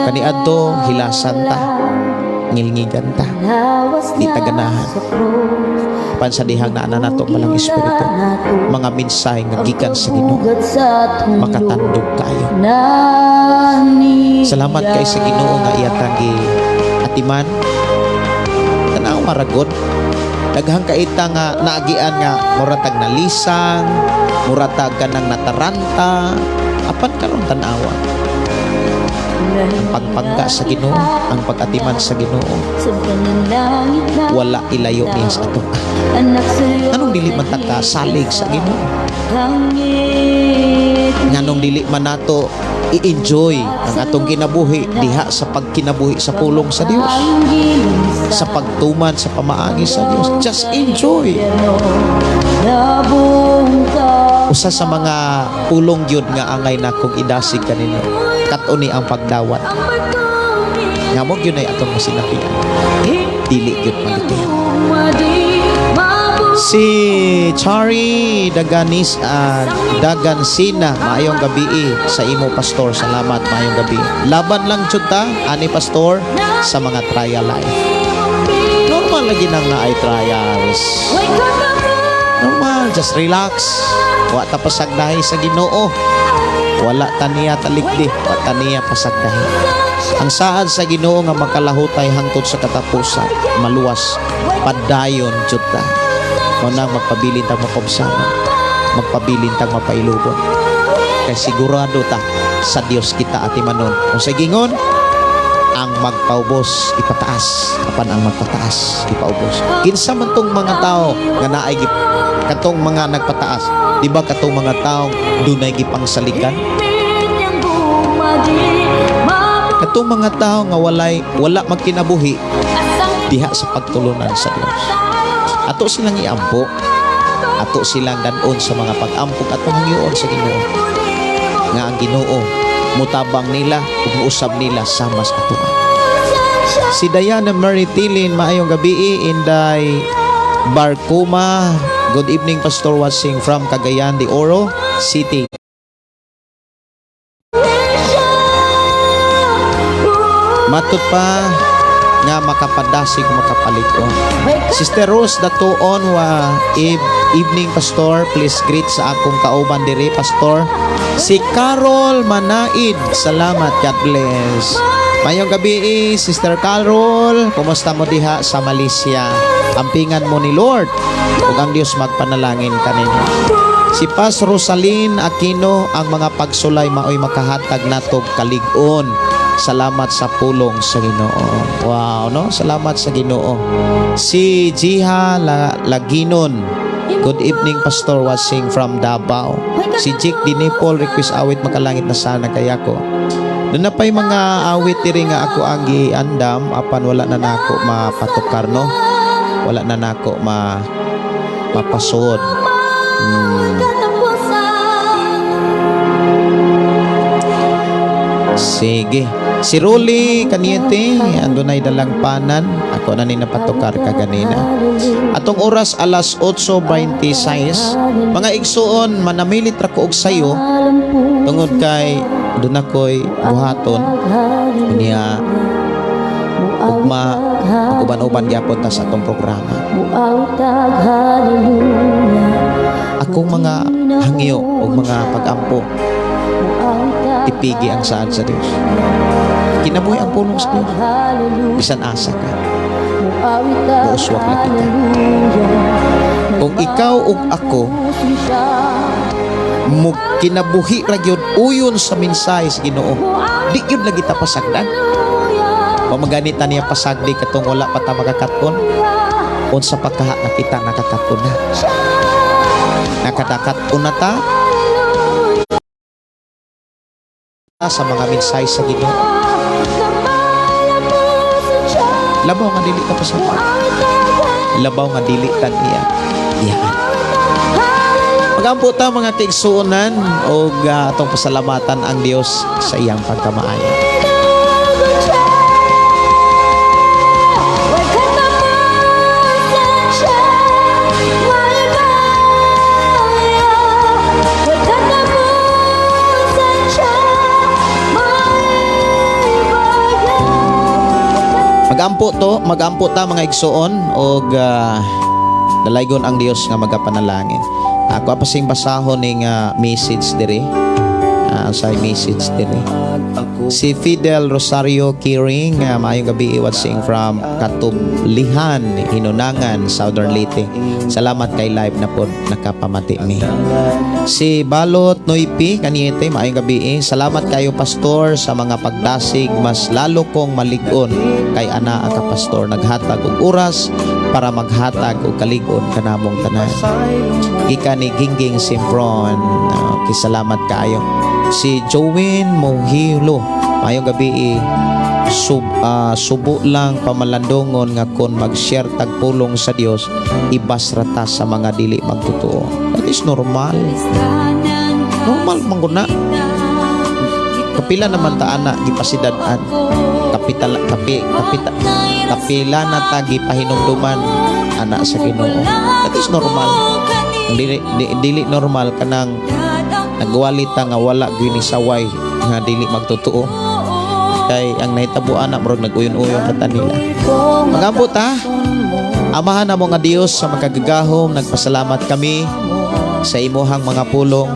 Kaniadto hilasan ta, ngilngigan ta, di ta ganahan. Apan sa dihang naa na nato ang Balang Espiritu, mga mensahe nga gikan sa Ginoo, makatandog kayo. Salamat kay sa Ginoo nga iya tang atiman. Tanaw maragod. Daghang kaita nga naagian nga muratag nalisang, muratag kanang nataranta, apan karon tan-awa. Ang pagpangga sa Ginoo, ang pag-atiman sa Ginoo, wala ilayo niya sa ato. Nganong dili man ta ka salig sa Ginoo? Nganong dili man nato i-enjoy ang atong kinabuhi diha sa pagkinabuhi sa pulong sa Dios, sa pagtuman sa pamaagi sa Dios? Just enjoy. Usa sa mga pulong gyud nga angay nakong idasig kanino, kat-on ni ang pagdawat nga mo gyud ay atong masinapian, dili gyud malitihan. Si Chari Daganis, Dagansina, maayong gabi sa imo, Pastor. Salamat, maayong gabi. Laban lang jud ta ani, Pastor, sa mga trial life. Normal lagi nang naay trials. Normal, just relax. Wa ta pasagdahi sa Ginoo. Wala ta niya talikdi, wa ta niya pasagdahi. Ang saad sa Ginoo nga makalahutay hangtod sa katapusan, maluwas, padayon jud ta. Mao nang magpabilin tag mapabsama, magpabilin tag mapailubon. Kay sigurado ta sa Dios kita atimanon. Kung sa gingon, ang magpaubos ipataas, apan ang magpataas ipaubos. Kinsa man tong mga tao nga naay katong mga nagpataas, di ba katong mga tao dunay gipangsaligan? Katong mga tao nga wala magkinabuhi diha sa pagtulunan sa Dios. Ato silang iampo, ato silang danon sa mga pag-ampog, atong hangyoon sa Ginoo nga ang Ginoo mutabang nila ug muusab nila sama sa atoa. Si Diana Mary Tilin, maayong gabi, Inday Barcuma. Good evening, Pastor, watching from Cagayan de Oro City. Matut pa nga makapadasig, makapalig-on. Sister Rose Datuon wa evening, Pastor, please greet sa akong kauban diri, Pastor, si Carol Manaid. Salamat, God bless. Mayong gabi, Sister Carol, kumusta mo diha sa Malaysia? Ampingan mo ni Lord. Ug ang Dios magpanalangin kaninyo. Si Pas Rosalyn Aquino, ang mga pagsulay maoy makahatag natog kalig-on. Salamat sa pulong sa Ginoo. Wow, no? Salamat sa Ginoo. Si Jiha Laginon. Good evening, Pastor, watching from Davao. Si Jake Dinipol, request awit "Makalangit na Sana Kayako." Doon na pa'y mga awit diri nga ako ang giandam, apan wala na nako mapatukar, no. Wala na nako mapasod. Katapusan. Sige. Si Rolly Caniete, ando na'y dalang panan. Ako na ni napatukar kaganina. Atong oras alas 8:26. Mga igsuon, manamilit ra ko og sayo tungod kay doon ako'y buhaton. Unya ugma mag-uban-uban gyapon ta sa atong programa. Akong mga hangyo ug mga pag-ampo, tipigi ang saad sa Dios. Kinabuhi ang pulong sa Dios. Bisan asa ka, muuswak lang kita. Kung ikaw ug ako mo kinabuhi ra gyud uyon sa mensahe sa Ginoo, di gyud lagi ta pasagdan. Pamagani ta niya pasagdi katong wala pa ta makakaton. Unsa pa kaha nga kita nakakaton na? Nakadakat-on na ta sa mga mensahe sa Ginoo. Labaw nga dili ka pasagdan. Labaw nga dili tan iya. Iyan. Magampo ta, mga kaigsuonan, og atong pasalamatan ang Dios sa iyang pagkamaayo. Way katapusan siya, maibaya. Way katapusan siya, maibaya. Magampo ta, mga igsuon, og dalaygon ang Dios nga magapanalangin. Ako pasing basahon ning message diri. Sa message diri. Si Fidel Rosario Kiring, maayong gabi, watching from Katublihan, Hinunangan, Southern Leyte. Salamat kay live na po nakapamati mi. Si Balot Noypi, Kaniete, maayong gabi. Salamat kayo, Pastor, sa mga pagdasig. Mas lalo kong malig-on kay ana ka pastor naghatag og oras para maghatag og kalig-on kanamong tanan. Gikan ni Gingging Simpron, okay, salamat kaayo. Si Jowen Mohilo, maayong gabi. Subo lang pamalandongon nga kon mag-share tag pulong sa Dios, ibas rata sa mga dili magtotoo. That is normal. Normal man gud na. Kapila naman ta ana gipasidad-an. Kapital kapi kapita kapila na ta gipahinumduman ana sa Ginoo. That is normal. Ang dili normal kanang nagwali ta nga wala gyud ni saway nga dili magtotoo. Kay ang nahitabo ana, murag nag-uyon-uyon ra ta nila. Magampo ta. Amahan namo nga Dios sa makagagahom, nagpasalamat kami sa imuhang mga pulong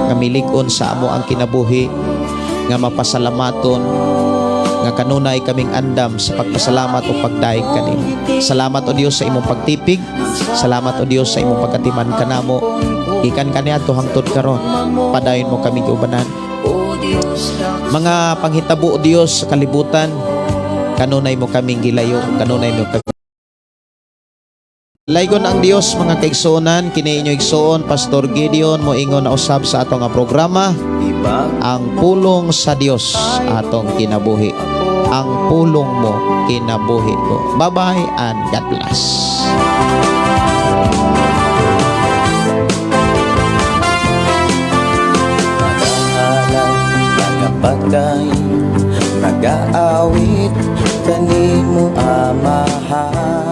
nga milig-on sa amo ang kinabuhi nga mapasalamaton nga kanunay kaming andam sa pagpasalamat o pagdayeg kanimo. Salamat, o Dios, sa imong pagtipig. Salamat, o Dios, sa imong pagkatiman kanamo. Gikan kaniadto hangtod karon. Padayon mo kami giubanan. Mga panghitabo, o Dios, sa kalibutan, kanunay mo kaming gilayo, kanunay mo kami. Laygon ang Dios, mga kaigsuonan, kini inyo igsuon Pastor Gideon moingon na usab sa atong nga programa, ang pulong sa Dios atong kinabuhi. Ang pulong mo, kinabuhi ko. Bye-bye and God bless. Magahalan, nagapatay, nagaawit kanimo, Amahan.